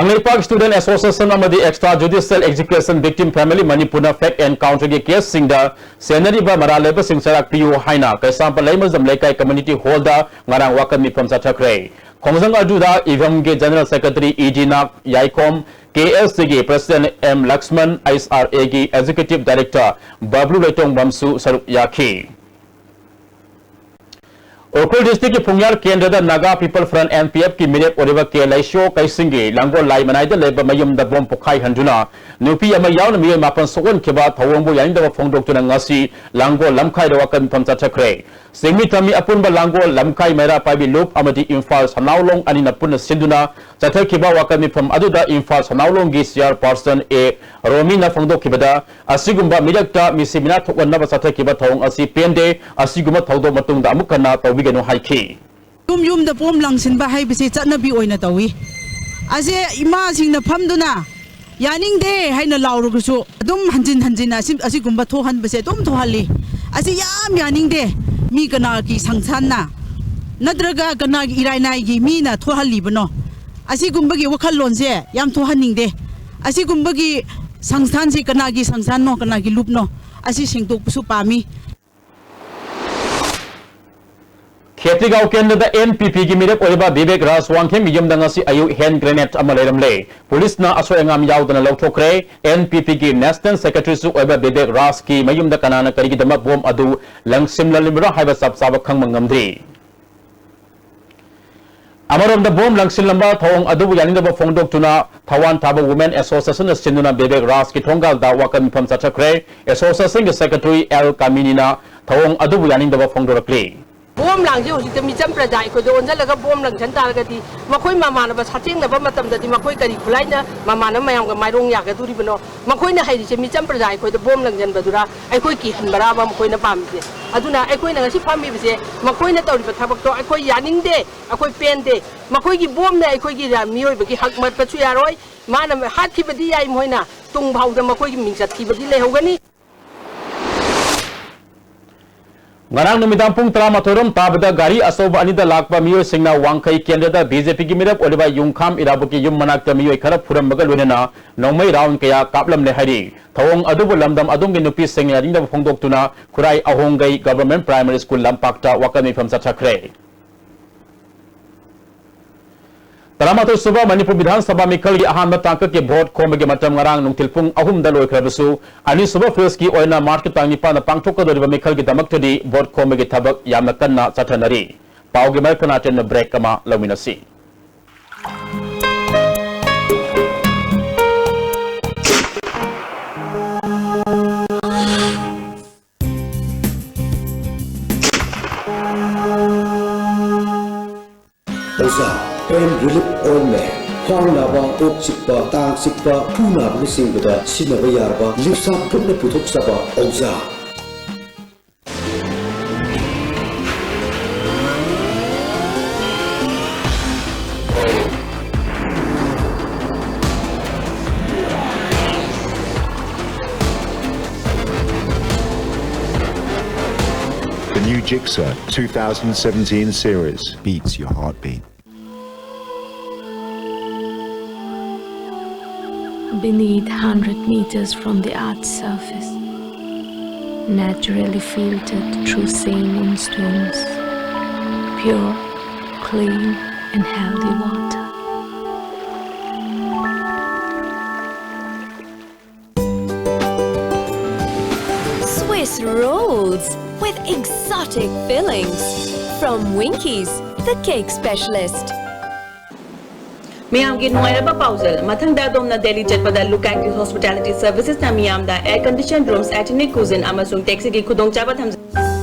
ꯀꯪꯂꯩꯄꯥꯛ Student Association ꯑꯃꯗꯤ Extra Judicial Execution Victim Family ꯃꯅꯤꯄꯨꯔꯅ ꯐꯦꯛ ꯑꯦꯟꯀꯥꯎꯟꯇꯔꯒꯤ ꯀꯦꯁꯁꯤꯡꯗ ꯁꯦꯟꯅꯔꯤꯕ ꯃꯔꯥꯜ ꯂꯩꯕꯁꯤꯡ ꯆꯩꯔꯥꯛ ꯄꯤꯌꯨ ꯍꯥꯏꯅ ꯀꯩꯁꯥꯝꯄꯥꯠ ꯂꯩꯃꯖꯝ ꯂꯩꯀꯥꯏ ꯀꯝꯃ꯭ꯌꯨꯅꯤꯇꯤ ꯍꯣꯜꯗ ꯉꯔꯥꯡ ꯋꯥꯀꯠ ꯃꯤꯐꯝ ꯆꯠꯊꯈ꯭ꯔꯦ꯫ ꯈꯣꯡꯖꯪ ꯑꯗꯨꯗ ꯏꯚꯝꯒꯤ general secretary E D Naga Yaikhom, K S ꯁꯤꯒꯤ president M Lakshman, H R ꯑꯦꯒꯤ ꯑꯦꯛꯖꯤꯀ꯭ꯌꯨꯇꯤꯚ ꯗꯥꯏꯔꯦꯛꯇꯔ ꯕꯕ꯭ꯂꯨ ꯂꯩꯇꯣꯡꯕꯝꯁꯨ ꯁꯔꯨꯛ ꯌꯥꯈꯤ꯫ ꯎꯈ꯭ꯔꯨꯜ ꯗꯤꯁꯇ꯭ꯔꯤꯛꯀꯤ ꯐꯨꯡꯌꯥꯔ ꯀꯦꯟꯗ꯭ꯔꯗ Naga people front, N P ꯑꯦꯐꯀꯤ ꯃꯤꯔꯦꯞ ꯑꯣꯏꯔꯤꯕ ꯀꯦ ꯂꯩꯁ꯭ꯌꯣ ꯀꯩꯁꯤꯡꯒꯤ ꯂꯥꯡꯒꯣꯜ ꯂꯥꯏ ꯃꯅꯥꯏꯗ ꯂꯩꯕ ꯃꯌꯨꯝꯗ ꯕꯣꯝ ꯄꯣꯈꯥꯏꯍꯟꯗꯨꯅ ꯅꯨꯄꯤ ꯑꯃ ꯌꯥꯎꯅ ꯃꯤꯑꯣꯏ ꯃꯥꯄꯟ ꯁꯣꯛꯍꯟꯈꯤꯕ ꯊꯧꯑꯣꯡꯕꯨ ꯌꯥꯅꯤꯡꯗꯕ ꯐꯣꯡꯗꯣꯛꯇꯨꯅ ꯉꯁꯤ ꯂꯥꯡꯒꯣꯜ ꯂꯝꯈꯥꯏꯗ ꯋꯥꯀꯠ ꯃꯤꯐꯝ ꯆꯠꯊꯈ꯭ꯔꯦ꯫ ꯆꯤꯡꯃꯤ ꯇꯝꯃꯤ ꯑꯄꯨꯟꯕ ꯂꯥꯡꯒꯣꯜ ꯂꯝꯈꯥꯏ ꯃꯩꯔꯥ ꯄꯥꯏꯕꯤ ꯂꯨꯞ ꯑꯃꯗꯤ ꯏꯝꯐꯥꯜ ꯁꯅꯥꯎꯂꯣꯡ ꯑꯅꯤꯅ ꯄꯨꯟꯅ ꯁꯤꯟꯗꯨꯅ ꯆꯠꯊꯈꯤꯕ ꯋꯥꯀꯠ ꯃꯤꯐꯝ ꯑꯗꯨꯗ ꯏꯝꯐꯥꯜ ꯁꯅꯥꯎꯂꯣꯡꯒꯤ ꯆꯤꯌꯥꯔꯄꯥꯔꯁꯟ ꯑꯦ ꯔꯣꯃꯤꯅ ꯐꯣꯡꯗꯣꯛꯈꯤꯕꯗ, ꯑꯁꯤꯒꯨꯝꯕ ꯃꯤꯔꯛꯇ ꯃꯤꯁꯤ ꯃꯤꯅꯥ ꯊꯣꯛꯍꯟꯅꯕ ꯆꯠꯊꯈꯤꯕ ꯊꯧꯑꯣꯡ ꯑꯁꯤ ꯄꯦꯟꯗꯦ, ꯑꯁꯤꯒꯨꯝꯕ ꯊꯧꯗꯣꯛ ꯃꯇꯨꯡꯗ ꯑꯃꯨꯛ ꯍꯟꯅ ꯇꯧꯕꯤꯒꯅꯨ ꯍꯥꯏꯈꯤ꯫ ꯌꯨꯝ ꯌꯨꯝꯗ ꯕꯣꯝ ꯂꯪꯁꯤꯟꯕ ꯍꯥꯏꯕꯁꯤ ꯆꯠꯅꯕꯤ ꯑꯣꯏꯅ ꯇꯧꯏ꯫ ꯑꯁꯦ ꯏꯃꯥꯁꯤꯡꯅ ꯐꯝꯗꯨꯅ ꯌꯥꯅꯤꯡꯗꯦ ꯍꯥꯏꯅ ꯂꯥꯎꯔꯒꯁꯨ ꯑꯗꯨꯝ ꯍꯟꯖꯤꯟ ꯍꯟꯖꯤꯟꯅ ꯑꯁꯤ-, ꯑꯁꯤꯒꯨꯝꯕ ꯊꯣꯛꯍꯟꯕꯁꯦ ꯑꯗꯨꯝ ꯊꯣꯛꯍꯜꯂꯤ꯫ ꯑꯁꯤ ꯌꯥꯝ ꯌꯥꯅꯤꯡꯗꯦ꯫ ꯃꯤ ꯀꯅꯥꯒꯤ ꯁꯪꯁꯥꯟꯅ ꯅꯠꯇ꯭ꯔꯒ ꯀꯅꯥꯒꯤ ꯏꯔꯥꯏꯅꯥꯏꯒꯤ ꯃꯤꯅ ꯊꯣꯛꯍꯜꯂꯤꯕꯅꯣ? ꯑꯁꯤꯒꯨꯝꯕꯒꯤ ꯋꯥꯈꯜꯂꯣꯟꯁꯦ ꯌꯥꯝ ꯊꯣꯛꯍꯟꯅꯤꯡꯗꯦ꯫ ꯑꯁꯤꯒꯨꯝꯕꯒꯤ ꯁꯪꯁꯥꯟꯁꯤ ꯀꯅꯥꯒꯤ ꯁꯪꯁꯥꯟꯅꯣ, ꯀꯅꯥꯒꯤ ꯂꯨꯞꯅꯣ? ꯑꯁꯤ ꯁꯦꯡꯗꯣꯛꯄꯁꯨ ꯄꯥꯝꯃꯤ꯫ ꯈꯦꯇ꯭ꯔꯤꯒꯥꯎ ꯀꯦꯟꯗ꯭ꯔꯗ ꯑꯦꯟ ꯄꯤ ꯄꯤꯒꯤ ꯃꯤꯔꯦꯞ ꯑꯣꯏꯔꯤꯕ ꯕꯤꯕꯦꯛ ꯔꯥꯖ ꯋꯥꯡꯈꯦꯝꯒꯤ ꯌꯨꯝꯗ ꯉꯁꯤ ꯑꯌꯨꯛ ꯍꯦꯟ ꯒ꯭ꯔꯦꯅꯦꯗ ꯑꯃ ꯂꯩꯔꯝꯂꯦ꯫ ꯄꯨꯂꯤꯁꯅ ꯑꯁꯣꯏ ꯑꯉꯥꯝ ꯌꯥꯎꯗꯅ ꯂꯧꯊꯣꯛꯈ꯭ꯔꯦ꯫ ꯑꯦꯟ ꯄꯤ ꯄꯤꯒꯤ ꯅꯦꯁꯅꯦꯜ ꯁꯦꯀ꯭ꯔꯦꯇꯔꯤꯁꯨ ꯑꯣꯏꯕ ꯕꯤꯕꯦꯛ ꯔꯥꯖꯀꯤ ꯃꯌꯨꯝꯗ ꯀꯅꯥꯅ ꯀꯔꯤꯒꯤꯗꯃꯛ ꯕꯣꯝ ꯑꯗꯨ ꯂꯪꯁꯤꯜꯂꯝꯂꯤꯕꯅꯣ ꯍꯥꯏꯕ ꯆꯞ ꯆꯥꯕ ꯈꯪꯕ ꯉꯝꯗ꯭ꯔꯤ꯫ ꯑꯃꯔꯣꯝꯗ ꯕꯣꯝ ꯂꯪꯁꯤꯜꯂꯝꯕ ꯊꯧꯑꯣꯡ ꯑꯗꯨꯕꯨ ꯌꯥꯅꯤꯡꯗꯕ ꯐꯣꯡꯗꯣꯛꯇꯨꯅ ꯊꯋꯥꯟ ꯊꯥꯕ ꯋꯨꯃꯦꯟ ꯑꯦꯁꯣꯁꯤꯌꯦꯁꯟꯅ ꯁꯤꯟꯗꯨꯅ ꯕꯤꯕꯦꯛ ꯔꯥꯖꯀꯤ ꯊꯣꯡꯒꯥꯜꯗ ꯋꯥꯀꯠ ꯃꯤꯐꯝ ꯆꯠꯊꯈ꯭ꯔꯦ꯫ ꯑꯦꯁꯣꯁꯤꯌꯦꯁꯟꯒꯤ ꯁꯦꯀ꯭ꯔꯦꯇꯔꯤ ꯑꯦꯜ ꯀꯥꯃꯤꯅꯤꯅ ꯊꯧꯑꯣꯡ ꯑꯗꯨꯕꯨ ꯌꯥꯅꯤꯡꯗꯕ ꯐꯣꯡꯗꯣꯔꯛꯂꯤ꯫ ꯕꯣꯝ ꯂꯥꯡꯁꯦ ꯍꯧꯖꯤꯛꯇ ꯃꯤꯆꯝ ꯄ꯭ꯔꯖꯥ ꯑꯩꯈꯣꯏꯗ ꯑꯣꯟꯁꯤꯜꯂꯒ ꯕꯣꯝ ꯂꯪꯁꯟ ꯇꯥꯔꯒꯗꯤ ꯃꯈꯣꯏ ꯃꯃꯥꯟꯅꯕ ꯁꯥꯊꯦꯡꯅꯕ ꯃꯇꯝꯗꯗꯤ ꯃꯈꯣꯏ ꯀꯔꯤ ꯈꯨꯠꯂꯥꯏꯅ ꯃꯃꯥꯟꯅꯕ ꯃꯌꯥꯝꯒ ꯃꯥꯏꯔꯣꯡ ꯌꯥꯒꯗꯣꯔꯤꯕꯅꯣ? ꯃꯈꯣꯏꯅ ꯍꯩꯔꯤꯁꯦ ꯃꯤꯆꯝ ꯄ꯭ꯔꯖꯥ ꯑꯩꯈꯣꯏꯗ ꯕꯣꯝ ꯂꯪꯁꯤꯟꯕꯗꯨꯔꯥ, ꯑꯩꯈꯣꯏ ꯀꯤꯍꯟꯕꯔꯥꯕ ꯃꯈꯣꯏꯅ ꯄꯥꯝꯃꯤꯁꯦ? ꯑꯗꯨꯅ ꯑꯩꯈꯣꯏꯅ ꯉꯁꯤ ꯐꯝꯃꯤꯕꯁꯦ ꯃꯈꯣꯏꯅ ꯇꯧꯔꯤꯕ ꯊꯕꯛꯇꯣ ꯑꯩꯈꯣꯏ ꯌꯥꯅꯤꯡꯗꯦ, ꯑꯩꯈꯣꯏ ꯄꯦꯟꯗꯦ꯫ ꯃꯈꯣꯏꯒꯤ ꯕꯣꯝꯅ ꯑꯩꯈꯣꯏꯒꯤ ꯔ-, ꯃꯤꯑꯣꯏꯕꯒꯤ ꯍꯛ ꯃꯠꯄꯁꯨ ꯌꯥꯔꯣꯏ꯫ ꯃꯥꯅ ꯍꯥꯠꯈꯤꯕꯗꯤ ꯌꯥꯏ, ꯃꯈꯣꯏꯅ ꯇꯨꯡꯐꯥꯎꯗ ꯃꯈꯣꯏꯒꯤ ꯃꯤꯡꯆꯠ ꯊꯤꯕꯗꯤ ꯂꯩꯍꯧꯒꯅꯤ꯫ ꯉꯔꯥꯡ ꯅꯨꯃꯤꯗꯥꯡ ꯄꯨꯡ ꯇꯔꯥꯃꯥꯊꯣꯏ ꯔꯣꯝ ꯇꯥꯕꯗ ꯒꯥꯔꯤ ꯑꯆꯧꯕ ꯑꯅꯤꯗ ꯂꯥꯛꯄ ꯃꯤꯑꯣꯏꯁꯤꯡꯅ ꯋꯥꯡꯈꯩ ꯀꯦꯟꯗ꯭ꯔꯗ ꯕꯤ ꯖꯦ ꯄꯤꯒꯤ ꯃꯤꯔꯦꯞ ꯑꯣꯏꯔꯤꯕ ꯌꯨꯝꯈꯥꯝ ꯏꯔꯥꯕꯣꯠꯀꯤ ꯌꯨꯝ ꯃꯅꯥꯛꯇ ꯃꯤꯑꯣꯏ ꯈꯔ ꯐꯨꯔꯝꯕꯒ ꯂꯣꯏꯅꯅ ꯅꯣꯡꯃꯩ ꯔꯥꯎꯟ ꯀꯌꯥ ꯀꯥꯞꯂꯝꯂꯦ ꯍꯥꯏꯔꯤ꯫ ꯊꯧꯑꯣꯡ ꯑꯗꯨꯕꯨ ꯂꯝꯗꯝ ꯑꯗꯣꯝꯒꯤ ꯅꯨꯄꯤꯁꯤꯡꯅ ꯌꯥꯅꯤꯡꯗꯕ ꯐꯣꯡꯗꯣꯛꯇꯨꯅ ꯈꯨꯔꯥꯏ ꯑꯍꯣꯡꯒꯩ ꯒꯚꯔꯟꯃꯦꯟꯠ ꯄ꯭ꯔꯥꯏꯃꯥꯔꯤ ꯁ꯭ꯀꯨꯜ ꯂꯝꯄꯥꯛꯇ ꯋꯥꯀꯠ ꯃꯤꯐꯝ ꯆꯠꯊꯈ꯭ꯔꯦ꯫ ꯇꯔꯥꯃꯥꯊꯣꯏ ꯁꯨꯕ ꯃꯅꯤꯄꯨꯔ ꯕꯤꯙꯥꯟ ꯁꯚꯥ ꯃꯤꯈꯜꯒꯤ ꯑꯍꯥꯟꯕ ꯇꯥꯡꯀꯛꯀꯤ ꯚꯣꯠ ꯈꯣꯝꯕꯒꯤ ꯃꯇꯝ ꯉꯔꯥꯡ ꯅꯨꯡꯊꯤꯜ ꯄꯨꯡ ꯑꯍꯨꯝꯗ ꯂꯣꯏꯈ꯭ꯔꯕꯁꯨ, ꯑꯅꯤꯁꯨꯕ ꯐꯦꯖꯀꯤ ꯑꯣꯏꯅ ꯃꯥꯔꯆꯀꯤ ꯇꯥꯡ ꯅꯤꯄꯥꯟꯗ ꯄꯥꯡꯊꯣꯛꯀꯗꯧꯔꯤꯕ ꯃꯤꯈꯜꯒꯤ ꯊꯕꯛ ꯌꯥꯝꯅ ꯀꯟꯅ ꯆꯠꯊꯅꯔꯤ꯫ ꯄꯥꯎꯒꯤ ꯃꯔꯛ ꯊꯠꯅ ꯕ꯭ꯔꯦꯛ ꯑꯃ ꯂꯧꯃꯤꯟꯅꯁꯤ꯫ ꯑꯣꯖꯥ, pain relief ointment꯫ ꯈ꯭ꯋꯥꯡ ꯅꯥꯕ, ꯀꯣꯛ ꯆꯤꯛꯄ, ꯇꯥꯡ ꯆꯤꯛꯄ, ꯈꯨ ꯅꯥꯕꯅꯆꯤꯡꯕꯗ ꯁꯤꯖꯤꯟꯅꯕ ꯌꯥꯔꯕ ꯂꯤꯞꯁꯥ ꯒ꯭ꯔꯨꯞꯅ ꯄꯨꯊꯣꯛꯆꯕ ꯑꯣꯖꯥ꯫ The new Gixxer two thousand seventeen series beats your heartbeat. Beneath, hundred meters from the earth's surface, naturally filtered through saline stones, pure, clean, and healthy water. Swiss rolls with exotic fillings from Winkies, the cake specialist. ꯃꯤꯌꯥꯝꯒꯤ ꯅꯨꯡꯉꯥꯏꯔꯕ ꯄꯥꯎꯖꯦꯜ꯫ ꯃꯊꯪꯗ ꯑꯗꯣꯝꯅ ꯗꯦꯜꯂꯤ ꯆꯠꯄꯗ Look Active Hospitality Servicesꯅ ꯃꯤꯌꯥꯝꯗ air conditioned rooms, authentic cuisine ꯑꯃꯁꯨꯡ taxiꯒꯤ ꯈꯨꯗꯣꯡꯆꯥꯕ ꯊꯝꯖꯩ꯫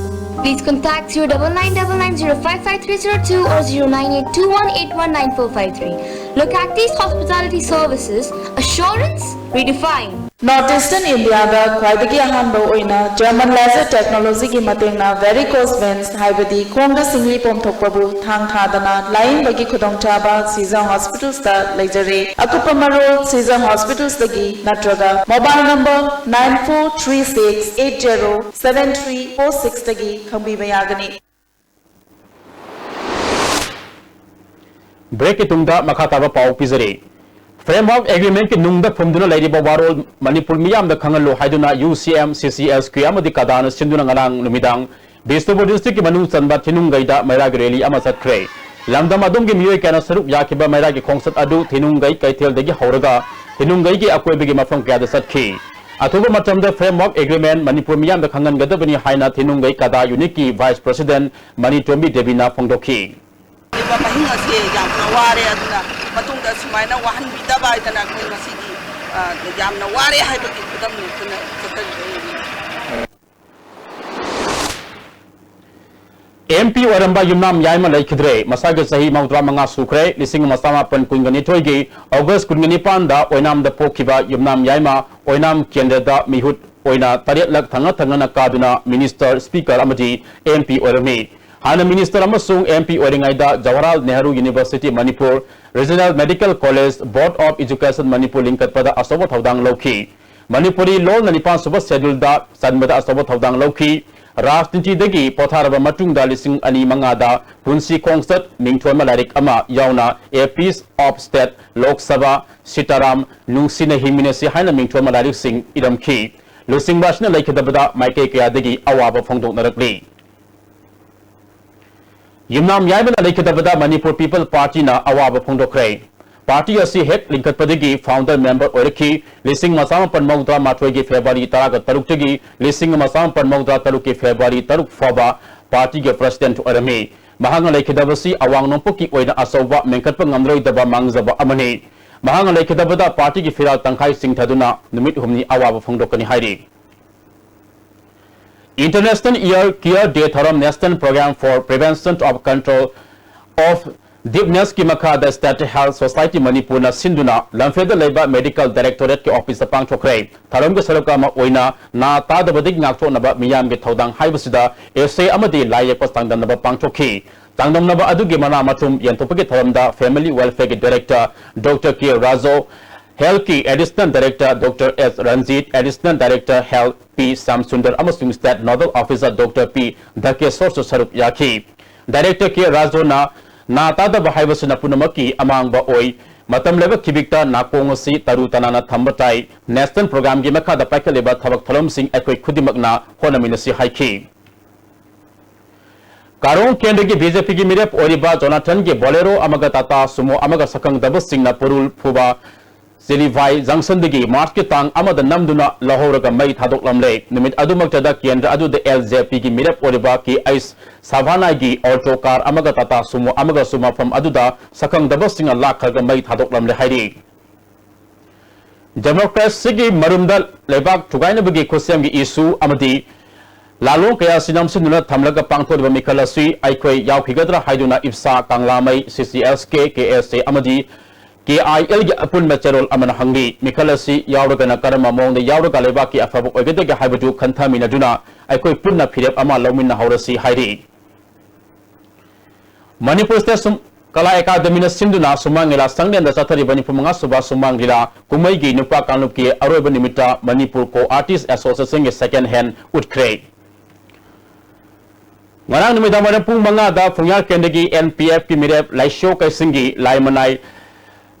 Please contact zero double nine double nine zero five five three zero two or zero nine eight two one eight one nine four five three. Look Active Hospitality Services, assurance redefined. North Eastern India ꯗ ꯈ꯭ꯋꯥꯏꯗꯒꯤ ꯑꯍꯥꯟꯕ ꯑꯣꯏꯅ German laser technology ꯒꯤ ꯃꯇꯦꯡꯅ varicose veins ꯍꯥꯏꯕꯗꯤ ꯈꯣꯡꯗ ꯁꯤꯡꯂꯤ ꯄꯣꯝꯊꯣꯛꯄꯕꯨ ꯊꯥꯡ ꯊꯥꯗꯅ ꯂꯥꯌꯦꯡꯕꯒꯤ ꯈꯨꯗꯣꯡꯆꯥꯕ Shijang Hospitals ꯇ ꯂꯩꯖꯔꯦ꯫ ꯑꯀꯨꯞꯄ ꯃꯔꯣꯜ Shijang Hospitals ꯇꯒꯤ ꯅꯠꯇ꯭ꯔꯒ mobile number nine four three six eight zero seven three four six ꯇꯒꯤ ꯈꯪꯕꯤꯕ ꯌꯥꯒꯅꯤ꯫ Break ꯀꯤ ꯇꯨꯡꯗ ꯃꯈꯥ ꯇꯥꯕ ꯄꯥꯎ ꯄꯤꯖꯔꯤ꯫ Framework Agreement ꯀꯤ ꯅꯨꯡꯗ ꯐꯨꯝꯗꯨꯅ ꯂꯩꯔꯤꯕ ꯋꯥꯔꯣꯜ ꯃꯅꯤꯄꯨꯔ ꯃꯤꯌꯥꯝꯗ ꯈꯪꯍꯜꯂꯨ ꯍꯥꯏꯗꯨꯅ UCM, CCSK ꯑꯃꯗꯤ ꯀꯗꯥꯅ ꯁꯤꯟꯗꯨꯅ ꯉꯔꯥꯡ ꯅꯨꯃꯤꯗꯥꯡ ꯕꯤꯁꯅꯨꯄꯨꯔ district ꯀꯤ ꯃꯅꯨꯡ ꯆꯟꯕ ꯊꯤꯅꯨꯡꯒꯩꯗ ꯃꯩꯔꯥꯒꯤ rally ꯑꯃ ꯆꯠꯈ꯭ꯔꯦ꯫ ꯂꯝꯗꯝ ꯑꯗꯨꯝꯒꯤ ꯃꯤꯑꯣꯏ ꯀꯌꯥꯅ ꯁꯔꯨꯛ ꯌꯥꯈꯤꯕ ꯃꯩꯔꯥꯒꯤ ꯈꯣꯡꯆꯠ ꯑꯗꯨ ꯊꯤꯅꯨꯡꯒꯩ ꯀꯩꯊꯦꯜꯗꯒꯤ ꯍꯧꯔꯒ ꯊꯤꯅꯨꯡꯒꯩꯒꯤ ꯑꯀꯣꯏꯕꯒꯤ ꯃꯐꯝ ꯀꯌꯥꯗ ꯆꯠꯈꯤ꯫ ꯑꯊꯨꯕ ꯃꯇꯝꯗ Framework Agreement ꯃꯅꯤꯄꯨꯔ ꯃꯤꯌꯥꯝꯗ ꯈꯪꯍꯟꯒꯗꯕꯅꯤ ꯍꯥꯏꯅ ꯊꯤꯅꯨꯡꯒꯩ ꯀꯗꯥ unit ꯀꯤ Vice President ꯃꯅꯤꯇꯣꯝꯕꯤ ꯗꯦꯕꯤꯅ ꯐꯣꯡꯗꯣꯛꯈꯤ꯫ ꯃꯍꯤꯡ ꯑꯁꯦ ꯌꯥꯝꯅ ꯋꯥꯔꯦ꯫ ꯑꯗꯨꯅ ꯃꯇꯨꯡꯗ ꯁꯨꯃꯥꯏꯅ ꯋꯥꯍꯟꯕꯤꯗꯕ ꯍꯥꯏꯗꯅ ꯑꯩꯈꯣꯏ ꯉꯁꯤꯒꯤ, ꯑ, ꯌꯥꯝꯅ ꯋꯥꯔꯦ ꯍꯥꯏꯕꯒꯤ ꯈꯨꯗꯝꯅꯤ ꯑꯩꯈꯣꯏꯅ ꯆꯠꯆꯔꯤꯕ꯫ MP ꯑꯣꯏꯔꯝꯕ ꯌꯨꯝꯅꯥꯝ ꯌꯥꯏꯃ ꯂꯩꯈꯤꯗ꯭ꯔꯦ꯫ ꯃꯁꯥꯒꯤ ꯆꯍꯤ ꯃꯧꯗ꯭ꯔꯥ ꯃꯉꯥ ꯁꯨꯈ꯭ꯔꯦ꯫ ꯂꯤꯁꯤꯡ ꯑꯃ ꯆꯃꯥꯄꯟ ꯀꯨꯟꯒ ꯅꯤꯊꯣꯏꯒꯤ August ꯀꯨꯟꯒ ꯅꯤꯄꯥꯟꯗ ꯑꯣꯏꯅꯥꯝꯗ ꯄꯣꯛꯈꯤꯕ ꯌꯨꯝꯅꯥꯝ ꯌꯥꯏꯃ ꯑꯣꯏꯅꯥꯝ ꯀꯦꯟꯗ꯭ꯔꯗ ꯃꯤꯍꯨꯠ ꯑꯣꯏꯅ ꯇꯔꯦꯠꯂꯛ ꯊꯪꯅ ꯊꯪꯅꯅ ꯀꯥꯗꯨꯅ Minister, Speaker ꯑꯃꯗꯤ MP ꯑꯣꯏꯔꯝꯃꯤ꯫ ꯍꯥꯟꯅ Minister ꯑꯃꯁꯨꯡ MP ꯑꯣꯏꯔꯤꯉꯩꯗ Jawaharlal Nehru University Manipur, Regional Medical College, Board of Education Manipur ꯂꯤꯡꯈꯠꯄꯗ ꯑꯆꯧꯕ ꯊꯧꯗꯥꯡ ꯂꯧꯈꯤ꯫ ꯃꯅꯤꯄꯨꯔꯤ ꯂꯣꯜꯅ ꯅꯤꯄꯥꯟ ꯁꯨꯕ scheduleꯗ ꯆꯟꯕꯗ ꯑꯆꯧꯕ ꯊꯧꯗꯥꯡ ꯂꯧꯈꯤ꯫ ꯔꯥꯖꯅꯤꯇꯤꯗꯒꯤ ꯄꯣꯊꯥꯔꯕ ꯃꯇꯨꯡꯗ ꯂꯤꯁꯤꯡ ꯑꯅꯤ ꯃꯉꯥꯗ ꯄꯨꯟꯁꯤ ꯈꯣꯡꯆꯠ ꯃꯤꯡꯊꯣꯟꯕ ꯂꯥꯏꯔꯤꯛ ꯑꯃ ꯌꯥꯎꯅ A Piece of State, Lok Sabha, Sitaram, ꯅꯨꯡꯁꯤꯅ ꯍꯤꯡꯃꯤꯟꯅꯁꯤ ꯍꯥꯏꯅ ꯃꯤꯡꯊꯣꯟꯕ ꯂꯥꯏꯔꯤꯛꯁꯤꯡ ꯏꯔꯝꯈꯤ꯫ ꯂꯨꯆꯤꯡꯕ ꯑꯁꯤꯅ ꯂꯩꯈꯤꯗꯕꯗ ꯃꯥꯏꯀꯩ ꯀꯌꯥꯗꯒꯤ ꯑꯋꯥꯕ ꯐꯣꯡꯗꯣꯛꯅꯔꯛꯂꯤ꯫ ꯌꯨꯝꯅꯥꯝ ꯌꯥꯏꯃꯅ ꯂꯩꯈꯤꯗꯕꯗ Manipur People Partyꯅ ꯑꯋꯥꯕ ꯐꯣꯡꯗꯣꯛꯈ꯭ꯔꯦ꯫ Party ꯑꯁꯤ ꯍꯦꯛ ꯂꯤꯡꯈꯠꯄꯗꯒꯤ founder member ꯑꯣꯏꯔꯛꯈꯤ꯫ ꯂꯤꯁꯤꯡ ꯑꯃ ꯆꯃꯥꯄꯟ ꯃꯧꯗ꯭ꯔꯥ ꯃꯥꯊꯣꯏꯒꯤ February ꯇꯔꯥꯒ ꯇꯔꯨꯛꯇꯒꯤ ꯂꯤꯁꯤꯡ ꯑꯃ ꯆꯃꯥꯄꯟ ꯃꯧꯗ꯭ꯔꯥ ꯇꯔꯨꯛꯀꯤ February ꯇꯔꯨꯛ ꯐꯥꯎꯕ partyꯒꯤ president ꯑꯣꯏꯔꯝꯃꯤ꯫ ꯃꯍꯥꯛꯅ ꯂꯩꯈꯤꯗꯕꯁꯤ ꯑꯋꯥꯡ ꯅꯣꯡꯄꯣꯛꯀꯤ ꯑꯣꯏꯅ ꯑꯆꯧꯕ ꯃꯦꯟꯈꯠꯄ ꯉꯝꯂꯔꯣꯏꯗꯕ ꯃꯥꯡꯖꯕ ꯑꯃꯅꯤ꯫ ꯃꯍꯥꯛꯅ ꯂꯩꯈꯤꯗꯕꯗ partyꯒꯤ ꯐꯤꯔꯥꯜ ꯇꯪꯈꯥꯏ ꯆꯤꯡꯊꯗꯨꯅ ꯅꯨꯃꯤꯠ ꯍꯨꯝꯅꯤ ꯑꯋꯥꯕ ꯐꯣꯡꯗꯣꯛꯀꯅꯤ ꯍꯥꯏꯔꯤ꯫ International Ear Care Day ꯊꯧꯔꯝ, National Program for Prevention of Control of ꯗꯤꯞꯅꯦꯁꯀꯤ ꯃꯈꯥꯗ State Health Society ꯃꯅꯤꯄꯨꯔꯅ ꯁꯤꯟꯗꯨꯅ ꯂꯝꯐꯦꯜꯗ ꯂꯩꯕ Medical Directorateꯀꯤ officeꯇ ꯄꯥꯡꯊꯣꯛꯈ꯭ꯔꯦ꯫ ꯊꯧꯔꯝꯒꯤ ꯁꯔꯨꯛ ꯑꯃ ꯑꯣꯏꯅ ꯅꯥ ꯇꯥꯗꯕꯗꯒꯤ ꯉꯥꯛꯊꯣꯛꯅꯕ ꯃꯤꯌꯥꯝꯒꯤ ꯊꯧꯗꯥꯡ ꯍꯥꯏꯕꯁꯤꯗ essay ꯑꯃꯗꯤ ꯂꯥꯏ ꯌꯦꯛꯄ ꯆꯥꯡꯗꯝꯅꯕ ꯄꯥꯡꯊꯣꯛꯈꯤ꯫ ꯆꯥꯡꯗꯝꯅꯕ ꯑꯗꯨꯒꯤ ꯃꯅꯥ ꯃꯊꯨꯝ ꯌꯦꯟꯊꯣꯛꯄꯒꯤ ꯊꯧꯔꯝꯗ Family Welfareꯒꯤ Director Doctor K Razo, Healthꯀꯤ Additional Director Doctor S Ranjit, Additional Director Health P Samsundar ꯑꯃꯁꯨꯡ State Nodal Officer Doctor P ꯙꯀꯦꯁꯣꯔꯁꯨ ꯁꯔꯨꯛ ꯌꯥꯈꯤ꯫ Director K ꯔꯥꯖꯣꯅ ꯅꯥ ꯇꯥꯗꯕ ꯍꯥꯏꯕꯁꯤꯅ ꯄꯨꯝꯅꯃꯛꯀꯤ ꯑꯃꯥꯡꯕ ꯑꯣꯏ꯫ ꯃꯇꯝ ꯂꯥꯏꯕꯛ ꯊꯤꯕꯤꯛꯇ ꯅꯥꯀꯣꯡ ꯑꯁꯤ ꯇꯔꯨ ꯇꯅꯥꯟꯅ ꯊꯝꯕ ꯇꯥꯏ꯫ National programꯒꯤ ꯃꯈꯥꯗ ꯄꯥꯏꯈꯠꯂꯤꯕ ꯊꯕꯛ ꯊꯧꯔꯝꯁꯤꯡ ꯑꯩꯈꯣꯏ ꯈꯨꯗꯤꯡꯃꯛꯅ ꯍꯣꯠꯅꯃꯤꯟꯅꯁꯤ ꯍꯥꯏꯈꯤ꯫ ꯀꯥꯔꯣꯡ ꯀꯦꯟꯗ꯭ꯔꯒꯤ BJPꯒꯤ ꯃꯤꯔꯦꯞ ꯑꯣꯏꯔꯤꯕ ꯖꯣꯅꯥꯊꯟꯒꯤ Bolero ꯑꯃꯒ Tata Sumo ꯑꯃꯒ ꯁꯛꯈꯪꯗꯕꯁꯤꯡꯅ ꯄꯨꯔꯨꯜ ꯐꯨꯕ ꯆꯤꯂꯤꯚꯥꯏ ꯖꯪꯁꯟꯗꯒꯤ ꯃꯥꯔꯆꯀꯤ ꯇꯥꯡ ꯑꯃꯗ ꯅꯝꯗꯨꯅ ꯂꯧꯍꯧꯔꯒ ꯃꯩ ꯊꯥꯗꯣꯛꯂꯝꯂꯦ꯫ ꯅꯨꯃꯤꯠ ꯑꯗꯨꯃꯛꯇꯗ ꯀꯦꯟꯗ꯭ꯔ ꯑꯗꯨꯗ LJPꯒꯤ ꯃꯤꯔꯦꯞ ꯑꯣꯏꯔꯤꯕ ꯀꯦ ꯑꯩꯆ ꯁꯥꯚꯥꯅꯥꯒꯤ Alto car ꯑꯃꯒ Tata Sumo ꯑꯃꯒꯁꯨ ꯃꯐꯝ ꯑꯗꯨꯗ ꯁꯛꯈꯪꯗꯕꯁꯤꯡꯅ ꯂꯥꯛꯈ꯭ꯔꯒ ꯃꯩ ꯊꯥꯗꯣꯛꯂꯝꯂꯦ ꯍꯥꯏꯔꯤ꯫ Democracyꯒꯤ ꯃꯔꯨꯝꯗ ꯂꯩꯕꯥꯛ ꯊꯨꯒꯥꯏꯅꯕꯒꯤ ꯈꯨꯠꯁꯦꯝꯒꯤ issue ꯑꯃꯗꯤ ꯂꯥꯂꯣꯡ ꯀꯌꯥꯁꯤ ꯅꯝꯁꯤꯟꯗꯨꯅ ꯊꯝꯂꯒ ꯄꯥꯡꯊꯣꯛꯂꯤꯕ ꯃꯤꯈꯜ ꯑꯁꯤ ꯑꯩꯈꯣꯏ ꯌꯥꯎꯈꯤꯒꯗ꯭ꯔꯥ ꯍꯥꯏꯗꯨꯅ ꯏꯞꯁꯥ, ꯀꯪꯂꯥꯃꯩ, CCSK, KSA ꯑꯃꯗꯤ KILꯒꯤ ꯑꯄꯨꯟꯕ ꯆꯦꯔꯣꯜ ꯑꯃꯅ ꯍꯪꯂꯤ꯫ ꯃꯤꯈꯜ ꯑꯁꯤ ꯌꯥꯎꯔꯒꯅ ꯀꯔꯝꯕ ꯃꯑꯣꯡꯗ ꯌꯥꯎꯔꯒ ꯂꯩꯕꯥꯛꯀꯤ ꯑꯐꯕ ꯑꯣꯏꯒꯗꯒꯦ ꯍꯥꯏꯕꯗꯨ ꯈꯟꯊꯃꯤꯟꯅꯗꯨꯅ ꯑꯩꯈꯣꯏ ꯄꯨꯟꯅ ꯐꯤꯔꯦꯞ ꯑꯃ ꯂꯧꯃꯤꯟꯅꯍꯧꯔꯁꯤ ꯍꯥꯏꯔꯤ꯫ ꯃꯅꯤꯄꯨꯔ State ꯁꯨꯝ-, ꯀꯂꯥ ꯑꯦꯀꯥꯗꯃꯤꯅ ꯁꯤꯟꯗꯨꯅ ꯁꯨꯃꯥꯡ ꯂꯤꯂꯥ ꯁꯪꯂꯦꯟꯗ ꯆꯠꯊꯔꯤꯕ ꯅꯤꯐꯨ ꯃꯉꯥ ꯁꯨꯕ ꯁꯨꯃꯥꯡ ꯂꯤꯂꯥ ꯀꯨꯝꯍꯩꯒꯤ ꯅꯨꯄꯥ ꯀꯥꯡꯂꯨꯞꯀꯤ ꯑꯔꯣꯏꯕ ꯅꯨꯃꯤꯠꯇ ꯃꯅꯤꯄꯨꯔ Co-Artist Associationꯒꯤ second hand ꯎꯠꯈ꯭ꯔꯦ꯫ ꯉꯔꯥꯡ ꯅꯨꯃꯤꯗꯥꯡ ꯋꯥꯏꯔꯝ ꯄꯨꯡ ꯃꯉꯥꯗ ꯐꯨꯡꯌꯥꯔ ꯀꯦꯟꯗ꯭ꯔꯒꯤ NPFꯀꯤ ꯃꯤꯔꯦꯞ ꯂꯥꯏꯁꯤꯌꯣ ꯀꯩꯁꯤꯡꯒꯤ ꯂꯥꯏꯃꯅꯥꯏ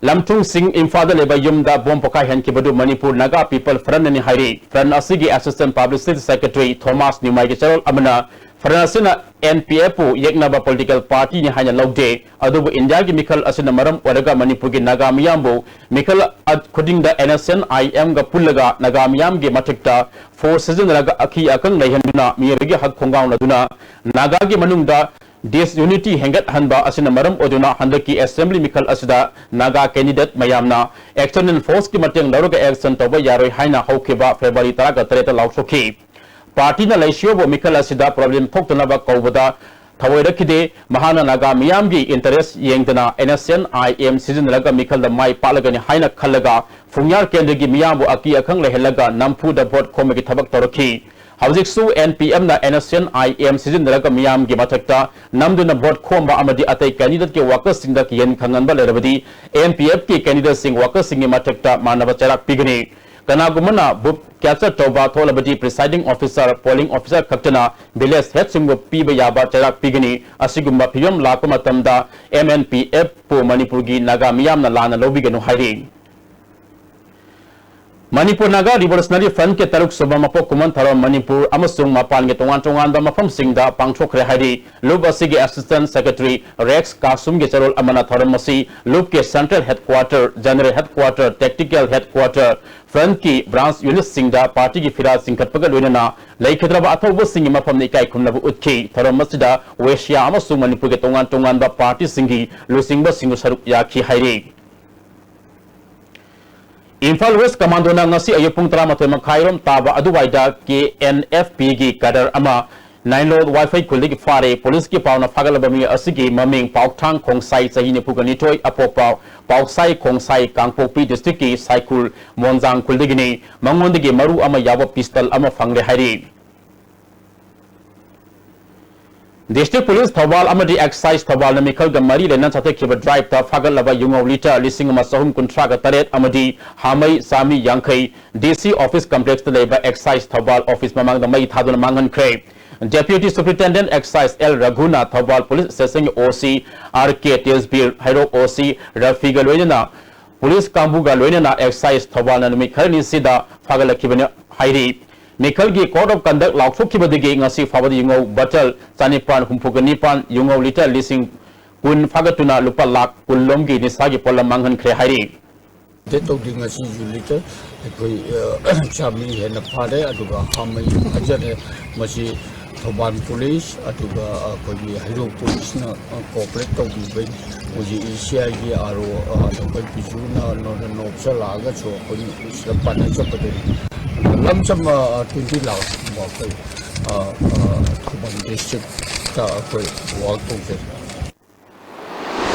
ꯂꯝꯊꯨꯡꯁꯤꯡ ꯏꯝꯐꯥꯜꯗ ꯂꯩꯕ ꯌꯨꯝꯗ ꯕꯣꯝ ꯄꯣꯈꯥꯏꯍꯟꯈꯤꯕꯗꯨ ꯃꯅꯤꯄꯨꯔ ꯅꯥꯒꯥ People Frontꯅꯅꯤ ꯍꯥꯏꯔꯤ꯫ Front ꯑꯁꯤꯒꯤ Assistant Publicity Secretary ꯊꯣꯃꯥꯁ ꯅꯤꯎꯃꯥꯏꯒꯤ ꯆꯦꯔꯣꯜ ꯑꯃꯅ Front ꯑꯁꯤꯅ NPFꯄꯨ ꯌꯦꯛꯅꯕ political partyꯅꯤ ꯍꯥꯏꯅ ꯂꯧꯗꯦ, ꯑꯗꯨꯕꯨ ꯏꯟꯗꯤꯌꯥꯒꯤ ꯃꯤꯈꯜ ꯑꯁꯤꯅ ꯃꯔꯝ ꯑꯣꯏꯔꯒ ꯃꯅꯤꯄꯨꯔꯒꯤ ꯅꯥꯒꯥ ꯃꯤꯌꯥꯝꯕꯨ ꯃꯤꯈꯜ ꯑ-, ꯈꯨꯗꯤꯡꯗ NSCN-IMꯒ ꯄꯨꯜꯂꯒ ꯅꯥꯒꯥ ꯃꯤꯌꯥꯝꯒꯤ ꯃꯊꯛꯇ force ꯁꯤꯖꯤꯟꯅꯔꯒ ꯑꯀꯤ ꯑꯈꯪ ꯂꯩꯍꯟꯗꯨꯅ ꯃꯤꯑꯣꯏꯕꯒꯤ ꯍꯛ ꯈꯣꯡꯒꯥꯎꯅꯗꯨꯅ ꯅꯥꯒꯥꯒꯤ ꯃꯅꯨꯡꯗ disunity ꯍꯦꯟꯒꯠꯍꯟꯕ ꯑꯁꯤꯅ ꯃꯔꯝ ꯑꯣꯏꯗꯨꯅ ꯍꯟꯗꯛꯀꯤ assembly ꯃꯤꯈꯜ ꯑꯁꯤꯗ ꯅꯥꯒꯥ candidate ꯃꯌꯥꯝꯅ external forceꯀꯤ ꯃꯇꯦꯡ ꯂꯧꯔꯒ election ꯇꯧꯕ ꯌꯥꯔꯣꯏ ꯍꯥꯏꯅ ꯍꯧꯈꯤꯕ February ꯇꯔꯥꯒ ꯇꯔꯦꯠꯇ ꯂꯥꯎꯊꯣꯛꯈꯤ꯫ Partyꯅ ꯂꯩꯁꯤꯌꯣꯕꯨ ꯃꯤꯈꯜ ꯑꯁꯤꯗ problem ꯊꯣꯛꯇꯅꯕ ꯀꯧꯕꯗ ꯊꯧꯑꯣꯏꯔꯛꯈꯤꯗꯦ꯫ ꯃꯍꯥꯛꯅ ꯅꯥꯒꯥ ꯃꯤꯌꯥꯝꯒꯤ interest ꯌꯦꯡꯗꯅ NSCN-IM ꯁꯤꯖꯤꯟꯅꯔꯒ ꯃꯤꯈꯜꯗ ꯃꯥꯏ ꯄꯥꯛꯂꯒꯅꯤ ꯍꯥꯏꯅ ꯈꯜꯂꯒ ꯐꯨꯡꯌꯥꯔ ꯀꯦꯟꯗ꯭ꯔꯒꯤ ꯃꯤꯌꯥꯝꯕꯨ ꯑꯀꯤ ꯑꯈꯪ ꯂꯩꯍꯜꯂꯒ ꯅꯝꯐꯨꯗ vote ꯈꯣꯝꯕꯒꯤ ꯊꯕꯛ ꯇꯧꯔꯛꯈꯤ꯫ ꯍꯧꯖꯤꯛꯁꯨ NPFꯅ NSCN-IM ꯁꯤꯖꯤꯟꯅꯔꯒ ꯃꯤꯌꯥꯝꯒꯤ ꯃꯊꯛꯇ ꯅꯝꯗꯨꯅ vote ꯈꯣꯝꯕ ꯑꯃꯗꯤ ꯑꯇꯩ candidateꯀꯤ workersꯁꯤꯡꯗ ꯀꯤꯍꯟ ꯈꯪꯍꯟꯕ ꯂꯩꯔꯕꯗꯤ NPFꯀꯤ candidateꯁꯤꯡ workersꯁꯤꯡꯒꯤ ꯃꯊꯛꯇ ꯃꯥꯟꯅꯕ ꯆꯩꯔꯥꯛ ꯄꯤꯒꯅꯤ꯫ ꯀꯅꯥꯒꯨꯝꯕꯅ booth capture ꯇꯧꯕ ꯊꯣꯛꯂꯕꯗꯤ presiding officer, polling officer ꯈꯛꯇꯅ village headꯁꯤꯡꯕꯨ ꯄꯤꯕ ꯌꯥꯕ ꯆꯩꯔꯥꯛ ꯄꯤꯒꯅꯤ꯫ ꯑꯁꯤꯒꯨꯝꯕ ꯐꯤꯚꯝ ꯂꯥꯛꯄ ꯃꯇꯝꯗ MNPFꯄꯨ ꯃꯅꯤꯄꯨꯔꯒꯤ ꯅꯥꯒꯥ ꯃꯤꯌꯥꯝꯅ ꯂꯥꯟꯅ ꯂꯧꯕꯤꯒꯅꯨ ꯍꯥꯏꯔꯤ꯫ ꯃꯅꯤꯄꯨꯔ ꯅꯥꯒꯥ Revolutionary Frontꯀꯤ ꯇꯔꯨꯛ ꯁꯨꯕ ꯃꯄꯣꯛ ꯀꯨꯝꯑꯣꯟ ꯊꯧꯔꯝ ꯃꯅꯤꯄꯨꯔ ꯑꯃꯁꯨꯡ ꯃꯄꯥꯟꯒꯤ ꯇꯣꯉꯥꯟ ꯇꯣꯉꯥꯟꯕ ꯃꯐꯝꯁꯤꯡꯗ ꯄꯥꯡꯊꯣꯛꯈ꯭ꯔꯦ ꯍꯥꯏꯔꯤ꯫ ꯂꯨꯞ ꯑꯁꯤꯒꯤ Assistant Secretary ꯔꯦꯛꯁ ꯀꯥꯁꯨꯝꯒꯤ ꯆꯦꯔꯣꯜ ꯑꯃꯅ ꯊꯧꯔꯝ ꯑꯁꯤ ꯂꯨꯞꯀꯤ Central Headquarter, General Headquarter, Tactical Headquarter, Frontꯀꯤ branch unitꯁꯤꯡꯗ partyꯒꯤ ꯐꯤꯔꯥꯜ ꯆꯤꯡꯈꯠꯄꯒ ꯂꯣꯏꯅꯅ ꯂꯩꯈꯤꯗ꯭ꯔꯕ ꯑꯊꯧꯕꯁꯤꯡꯒꯤ ꯃꯐꯝꯗ ꯏꯀꯥꯏ ꯈꯨꯝꯅꯕ ꯎꯠꯈꯤ꯫ ꯊꯧꯔꯝ ꯑꯁꯤꯗ ꯋꯦꯁꯤꯌꯥ ꯑꯃꯁꯨꯡ ꯃꯅꯤꯄꯨꯔꯒꯤ ꯇꯣꯉꯥꯟ ꯇꯣꯉꯥꯟꯕ partyꯁꯤꯡꯒꯤ ꯂꯨꯆꯤꯡꯕꯁꯤꯡꯁꯨ ꯁꯔꯨꯛ ꯌꯥꯈꯤ ꯍꯥꯏꯔꯤ꯫ ꯏꯝꯐꯥꯜ West Commandoꯅ ꯉꯁꯤ ꯑꯌꯨꯛ ꯄꯨꯡ ꯇꯔꯥꯃꯥꯊꯣꯏ ꯃꯈꯥꯏꯔꯣꯝ ꯇꯥꯕ ꯑꯗꯨꯋꯥꯏꯗ KNFPꯒꯤ cadre ꯑꯃ ꯅꯥꯏꯂꯣꯠ ꯋꯥꯏꯐꯩ ꯈꯨꯜꯗꯒꯤ ꯐꯥꯔꯦ꯫ Policeꯀꯤ ꯄꯥꯎꯅ ꯐꯥꯒꯠꯂꯕ ꯃꯤꯑꯣꯏ ꯑꯁꯤꯒꯤ ꯃꯃꯤꯡ ꯄꯥꯎꯊꯥꯡ ꯈꯣꯡꯁꯥꯏ, ꯆꯍꯤ ꯅꯤꯐꯨꯒ ꯅꯤꯊꯣꯏ, ꯑꯄꯣꯛꯄ ꯄꯥꯎꯁꯥꯏ ꯈꯣꯡꯁꯥꯏ, ꯀꯥꯡꯄꯣꯛꯄꯤ districtꯀꯤ ꯁꯥꯏꯈꯨꯜ ꯃꯣꯟꯖꯥꯡ ꯈꯨꯜꯗꯒꯤꯅꯤ꯫ ꯃꯉꯣꯟꯗꯒꯤ ꯃꯔꯨ ꯑꯃ ꯌꯥꯎꯕ pistol ꯑꯃ ꯐꯪꯂꯦ ꯍꯥꯏꯔꯤ꯫ District Police ꯊꯧꯕꯥꯜ ꯑꯃꯗꯤ Excise ꯊꯧꯕꯥꯜꯅ ꯃꯤꯈꯜꯒ ꯃꯔꯤ ꯂꯩꯅꯅ ꯆꯠꯊꯈꯤꯕ driveꯇ ꯐꯥꯒꯠꯂꯕ ꯌꯨꯉꯧ litre ꯂꯤꯁꯤꯡ ꯑꯃ ꯆꯍꯨꯝ ꯀꯨꯟꯊ꯭ꯔꯥꯒ ꯇꯔꯦꯠ ꯑꯃꯗꯤ ꯍꯥꯃꯩ ꯆꯥꯝꯃꯔꯤ ꯌꯥꯡꯈꯩ DC office complexꯇ ꯂꯩꯕ Excise ꯊꯧꯕꯥꯜ office ꯃꯃꯥꯡꯗ ꯃꯩ ꯊꯥꯗꯨꯅ ꯃꯥꯡꯍꯟꯈ꯭ꯔꯦ꯫ Deputy Superintendent Excise L ꯔꯘꯨꯅ Thoubal Police Stationꯒꯤ OC RK ꯇꯦꯖꯕꯤꯔ, ꯍꯩꯔꯣꯛ OC ꯔꯐꯤꯒ ꯂꯣꯏꯅꯅ police ꯀꯥꯡꯕꯨꯒ ꯂꯣꯏꯅꯅ Excise ꯊꯧꯕꯥꯜꯅ ꯅꯨꯃꯤꯠ ꯈꯔꯅꯤꯁꯤꯗ ꯐꯥꯒꯠꯂꯛꯈꯤꯕꯅꯤ ꯍꯥꯏꯔꯤ꯫ ꯃꯤꯈꯜꯒꯤ Code of Conduct ꯂꯥꯎꯊꯣꯛꯈꯤꯕꯗꯒꯤ ꯉꯁꯤ ꯐꯥꯎꯕꯗ ꯌꯨꯉꯧ bottle ꯆꯅꯤꯄꯥꯟ ꯍꯨꯝꯐꯨꯒ ꯅꯤꯄꯥꯟ, ꯌꯨꯉꯧ litre ꯂꯤꯁꯤꯡ ꯀꯨꯟ ꯐꯥꯒꯠꯇꯨꯅ ꯂꯨꯄꯥ ꯂꯥꯈ ꯀꯨꯟ ꯂꯣꯝꯒꯤ ꯅꯤꯁꯥꯒꯤ ꯄꯣꯠꯂꯝ ꯃꯥꯡꯍꯟꯈ꯭ꯔꯦ ꯍꯥꯏꯔꯤ꯫ Date ꯇꯧꯗ꯭ꯔꯤ ꯉꯁꯤꯁꯨ litre ꯑꯩꯈꯣꯏ, ꯑ, ꯆꯥꯝꯃꯔꯤ ꯍꯦꯟꯅ ꯐꯥꯔꯦ, ꯑꯗꯨꯒ ꯍꯥꯃꯩ ꯐꯥꯖꯔꯦ꯫ ꯃꯁꯤ ꯊꯧꯕꯥꯜ police ꯑꯗꯨꯒ ꯑꯩꯈꯣꯏꯒꯤ ꯍꯩꯔꯣꯛ policeꯅ, ꯑ, cooperate ꯇꯧꯕꯤꯕꯩ꯫ ꯍꯧꯖꯤꯛ CIꯒꯤ RO, ꯑ, ꯑꯩꯈꯣꯏ ꯕꯤꯖꯨꯅ ꯅꯣ-, ꯅꯣꯛꯆ ꯂꯥꯛꯑꯒꯁꯨ ꯑꯩꯈꯣꯏꯅ ꯁꯤꯗ ꯄꯥꯟꯅ ꯆꯠꯄꯗꯒꯤ ꯂꯝꯁꯝ, ꯑ, twenty ꯂꯥꯛ ꯀꯨꯝꯕ ꯑꯩꯈꯣꯏ, ꯑ, ꯑ, ꯊꯧꯕꯥꯜ district ꯑꯩꯈꯣꯏ ꯋꯥꯛ ꯇꯧꯖꯩ꯫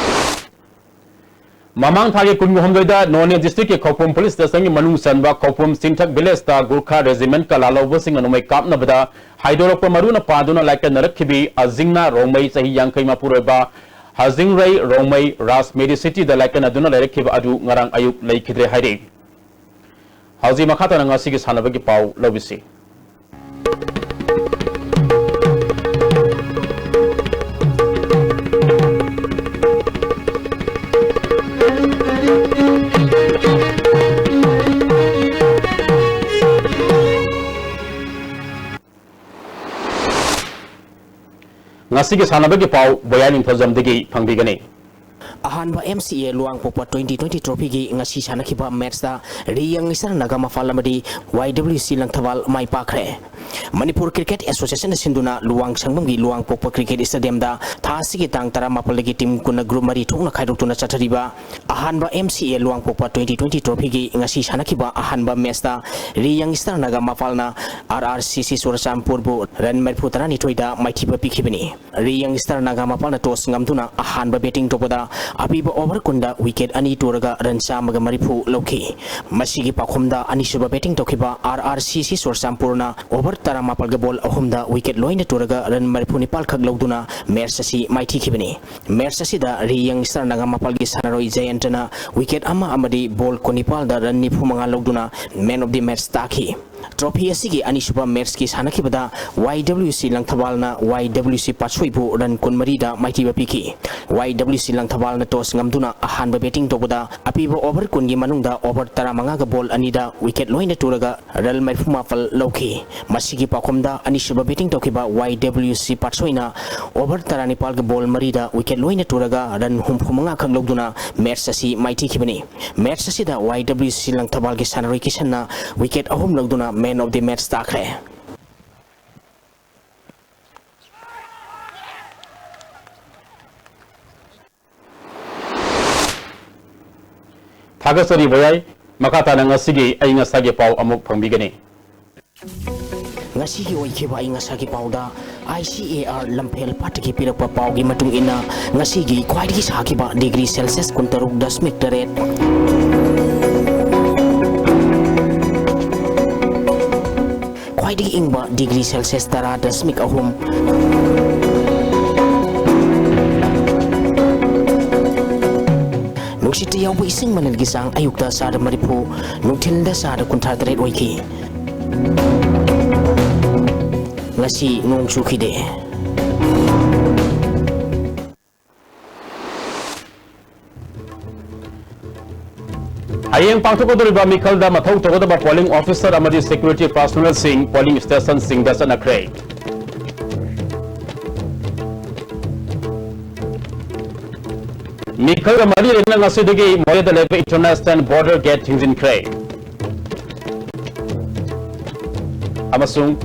ꯃꯃꯥꯡ ꯊꯥꯒꯤ ꯀꯨꯟꯍꯨꯝꯗꯣꯏꯗ ꯅꯣꯅꯦ district ꯀꯤ ꯈꯧꯄꯨꯝ police station ꯒꯤ ꯃꯅꯨꯡ ꯆꯟꯕ ꯈꯧꯄꯨꯝ ꯆꯤꯡꯊꯛ village ꯇ Gurkha regiment ꯀ ꯂꯥꯜꯍꯧꯕꯁꯤꯡꯅ ꯅꯣꯡꯃꯩ ꯀꯥꯞꯅꯕꯗ ꯍꯥꯏꯗꯣꯔꯛꯄ ꯃꯔꯨꯅ ꯄꯥꯟꯗꯨꯅ ꯂꯥꯏꯀꯠꯅꯔꯛꯈꯤꯕꯤ ꯑꯖꯤꯡꯅꯥ ꯔꯣꯡꯃꯩ ꯆꯍꯤ ꯌꯥꯡꯈꯩ ꯃꯄꯨꯔꯣꯏꯕ ꯍꯖꯤꯡꯔꯩ ꯔꯣꯡꯃꯩ ꯔꯥꯖ Medicity ꯗ ꯂꯥꯏꯀꯠꯅꯗꯨꯅ ꯂꯩꯔꯛꯈꯤꯕ ꯑꯗꯨ ꯉꯔꯥꯡ ꯑꯌꯨꯛ ꯂꯩꯈꯤꯗ꯭ꯔꯦ ꯍꯥꯏꯔꯤ꯫ ꯍꯧꯖꯤꯛ ꯃꯈꯥ ꯇꯥꯅ ꯉꯁꯤꯒꯤ ꯁꯥꯟꯅꯕꯒꯤ ꯄꯥꯎ ꯂꯧꯕꯤꯁꯤ꯫ ꯉꯁꯤꯒꯤ ꯁꯥꯟꯅꯕꯒꯤ ꯄꯥꯎ ꯕꯣꯌꯥ ꯅꯤꯡꯊꯧꯖꯝꯗꯒꯤ ꯐꯪꯕꯤꯒꯅꯤ꯫ ꯑꯍꯥꯟꯕ M C A ꯂꯨꯋꯥꯡꯄꯣꯛꯄ twenty twenty trophy ꯒꯤ ꯉꯁꯤ ꯁꯥꯟꯅꯈꯤꯕ match ꯇ ꯔꯤ ꯌꯪ ꯏꯁꯇꯔ ꯅꯥꯒꯥ ꯃꯄꯥꯜ ꯑꯃꯗꯤ Y W C ꯂꯪꯊꯕꯥꯜ ꯃꯥꯏ ꯄꯥꯛꯈ꯭ꯔꯦ꯫ ꯃꯅꯤꯄꯨꯔ Cricket Association ꯅ ꯁꯤꯟꯗꯨꯅ ꯂꯨꯋꯥꯡ ꯁꯪꯕꯝꯒꯤ ꯂꯨꯋꯥꯡꯄꯣꯛꯄ cricket stadium ꯗ ꯊꯥ ꯑꯁꯤꯒꯤ ꯇꯥꯡ ꯇꯔꯥꯃꯥꯄꯜꯗꯒꯤ team ꯀꯨꯟꯅ group ꯃꯔꯤ ꯊꯣꯛꯅ ꯈꯥꯏꯗꯣꯛꯇꯨꯅ ꯆꯠꯊꯔꯤꯕ ꯑꯍꯥꯟꯕ M C A ꯂꯨꯋꯥꯡꯄꯣꯛꯄ twenty twenty trophy ꯒꯤ ꯉꯁꯤ ꯁꯥꯟꯅꯈꯤꯕ ꯑꯍꯥꯟꯕ match ꯇ ꯔꯤ ꯌꯪ ꯏꯁꯇꯔ ꯅꯥꯒꯥ ꯃꯄꯥꯜꯅ R R C C ꯆꯨꯔꯆꯥꯟꯄꯨꯔꯕꯨ run ꯃꯔꯤꯐꯨ ꯇꯔꯥꯅꯤꯊꯣꯏꯗ ꯃꯥꯏꯊꯤꯕ ꯄꯤꯈꯤꯕꯅꯤ꯫ ꯔꯤ ꯌꯪ ꯏꯁꯇꯔ ꯅꯥꯒꯥ ꯃꯄꯥꯜꯅ toss ꯉꯝꯗꯨꯅ ꯑꯍꯥꯟꯕ batting ꯇꯧꯕꯗ ꯑꯄꯤꯕ over ꯀꯨꯟꯗ wicket ꯑꯅꯤ ꯇꯨꯔꯒ run ꯆꯥꯝꯃꯒ ꯃꯔꯤꯐꯨ ꯂꯧꯈꯤ꯫ ꯃꯁꯤꯒꯤ ꯄꯥꯎꯈꯨꯝꯗ ꯑꯅꯤꯁꯨꯕ batting ꯇꯧꯈꯤꯕ R R C C ꯆꯨꯔꯆꯥꯟꯄꯨꯔꯅ over ꯇꯔꯥꯃꯥꯄꯜꯒ ball ꯑꯍꯨꯝꯗ wicket ꯂꯣꯏꯅ ꯇꯨꯔꯒ run ꯃꯔꯤꯐꯨ ꯅꯤꯄꯥꯜ ꯈꯛ ꯂꯧꯗꯨꯅ match ꯑꯁꯤ ꯃꯥꯏꯊꯤꯈꯤꯕꯅꯤ꯫ Match ꯑꯁꯤꯗ ꯔꯤ ꯌꯪ ꯏꯁꯇꯔ ꯅꯥꯒꯥ ꯃꯄꯥꯜꯒꯤ ꯁꯥꯟꯅꯔꯣꯏ ꯖꯌꯟꯇꯅ wicket ꯑꯃ ꯑꯃꯗꯤ ball ꯀꯨꯟꯅꯤꯄꯥꯜꯗ run ꯅꯤꯐꯨ ꯃꯉꯥ ꯂꯧꯗꯨꯅ man of the match ꯇꯥꯈꯤ꯫ Trophy ꯑꯁꯤꯒꯤ ꯑꯅꯤꯁꯨꯕ match ꯀꯤ ꯁꯥꯟꯅꯈꯤꯕꯗ Y W C ꯂꯪꯊꯕꯥꯜꯅ Y W C ꯄꯥꯠꯁꯣꯏꯕꯨ run ꯀꯨꯟꯃꯔꯤꯗ ꯃꯥꯏꯊꯤꯕ ꯄꯤꯈꯤ꯫ Y W C ꯂꯪꯊꯕꯥꯜꯅ toss ꯉꯝꯗꯨꯅ ꯑꯍꯥꯟꯕ batting ꯇꯧꯕꯗ ꯑꯄꯤꯕ over ꯀꯨꯟꯒꯤ ꯃꯅꯨꯡꯗ over ꯇꯔꯥꯃꯉꯥꯒ ball ꯑꯅꯤꯗ wicket ꯂꯣꯏꯅ ꯇꯨꯔꯒ run ꯃꯔꯤꯐꯨ ꯃꯥꯄꯜ ꯂꯧꯈꯤ꯫ ꯃꯁꯤꯒꯤ ꯄꯥꯎꯈꯨꯝꯗ ꯑꯅꯤꯁꯨꯕ batting ꯇꯧꯈꯤꯕ Y W C ꯄꯥꯠꯁꯣꯏꯅ over ꯇꯔꯥꯅꯤꯄꯥꯜꯒ ball ꯃꯔꯤꯗ wicket ꯂꯣꯏꯅ ꯇꯨꯔꯒ run ꯍꯨꯝꯐꯨ ꯃꯉꯥ ꯈꯛ ꯂꯧꯗꯨꯅ match ꯑꯁꯤ ꯃꯥꯏꯊꯤꯈꯤꯕꯅꯤ꯫ Match ꯑꯁꯤꯗ Y W C ꯂꯪꯊꯕꯥꯜꯒꯤ ꯁꯥꯟꯅꯔꯣꯏ ꯀꯤꯁꯟꯅ wicket ꯑꯍꯨꯝ ꯂꯧꯗꯨꯅ man of the match ꯇꯥꯈ꯭ꯔꯦ꯫ ꯊꯥꯒꯠꯆꯔꯤ ꯕꯌꯥꯏ꯫ ꯃꯈꯥ ꯇꯥꯅ ꯉꯁꯤꯒꯤ ꯑꯏꯪ ꯑꯁꯥꯒꯤ ꯄꯥꯎ ꯑꯃꯨꯛ ꯐꯪꯕꯤꯒꯅꯤ꯫ ꯉꯁꯤꯒꯤ ꯑꯣꯏꯈꯤꯕ ꯑꯏꯪ ꯑꯁꯥꯒꯤ ꯄꯥꯎꯗ ICAR ꯂꯝꯐꯦꯜ ꯄꯥꯠꯇꯒꯤ ꯄꯤꯔꯛꯄ ꯄꯥꯎꯒꯤ ꯃꯇꯨꯡ ꯏꯟꯅ, ꯉꯁꯤꯒꯤ ꯈ꯭ꯋꯥꯏꯗꯒꯤ ꯁꯥꯈꯤꯕ degree Celsius ꯀꯨꯟꯇꯔꯨꯛ ꯗꯁꯃꯤꯛ ꯇꯔꯦꯠ, ꯈ꯭ꯋꯥꯏꯗꯒꯤ ꯏꯪꯕ degree Celsius ꯇꯔꯥ ꯗꯁꯃꯤꯛ ꯑꯍꯨꯝ꯫ ꯅꯨꯡꯁꯤꯠꯇ ꯌꯥꯎꯕ ꯏꯁꯤꯡ ꯃꯅꯤꯜꯒꯤ ꯆꯥꯡ ꯑꯌꯨꯛꯇ ꯆꯥꯗ ꯃꯔꯤꯐꯨ, ꯅꯨꯡꯊꯤꯜꯗ ꯆꯥꯗ ꯀꯨꯟꯊ꯭ꯔꯥ ꯇꯔꯦꯠ ꯑꯣꯏꯈꯤ꯫ ꯉꯁꯤ ꯅꯣꯡ ꯆꯨꯈꯤꯗꯦ꯫ ꯍꯌꯦꯡ ꯄꯥꯡꯊꯣꯛꯀꯗꯧꯔꯤꯕ ꯃꯤꯈꯜꯗ ꯃꯊꯧ ꯇꯧꯒꯗꯕ polling officer ꯑꯃꯗꯤ security personnelꯁꯤꯡ polling stationꯁꯤꯡꯗ ꯆꯠꯅꯈ꯭ꯔꯦ꯫ ꯃꯤꯈꯜꯒ ꯃꯔꯤ ꯂꯩꯅꯅ ꯉꯁꯤꯗꯒꯤ ꯃꯣꯔꯦꯗ ꯂꯩꯕ international border gate ꯊꯤꯡꯖꯤꯟꯈ꯭ꯔꯦ꯫ ꯑꯃꯁꯨꯡ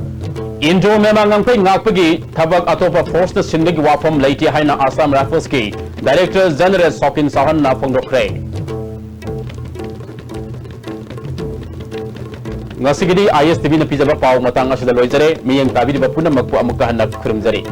ꯏꯟꯗꯣ ꯃ꯭ꯌꯥꯟꯃꯥꯔ ꯉꯝꯈꯩ ꯉꯥꯛꯄꯒꯤ ꯊꯕꯛ ꯑꯇꯣꯞꯄ forceꯅ ꯁꯤꯟꯕꯒꯤ ꯋꯥꯐꯝ ꯂꯩꯇꯦ ꯍꯥꯏꯅ Assam Riflesꯀꯤ Director General ꯁꯣꯀꯤꯟ ꯆꯧꯍꯥꯟꯅ ꯐꯣꯡꯗꯣꯛꯈ꯭ꯔꯦ꯫ ꯉꯁꯤꯒꯤꯗꯤ ISTVꯅ ꯄꯤꯖꯕ ꯄꯥꯎ ꯃꯇꯥꯡ ꯑꯁꯤꯗ ꯂꯣꯏꯖꯔꯦ꯫ ꯃꯤꯠꯌꯦꯡ ꯇꯥꯕꯤꯔꯤꯕ ꯄꯨꯝꯅꯃꯛꯄꯨ ꯑꯃꯨꯛꯀ ꯍꯟꯅ ꯈꯨꯔꯨꯝꯖꯔꯤ꯫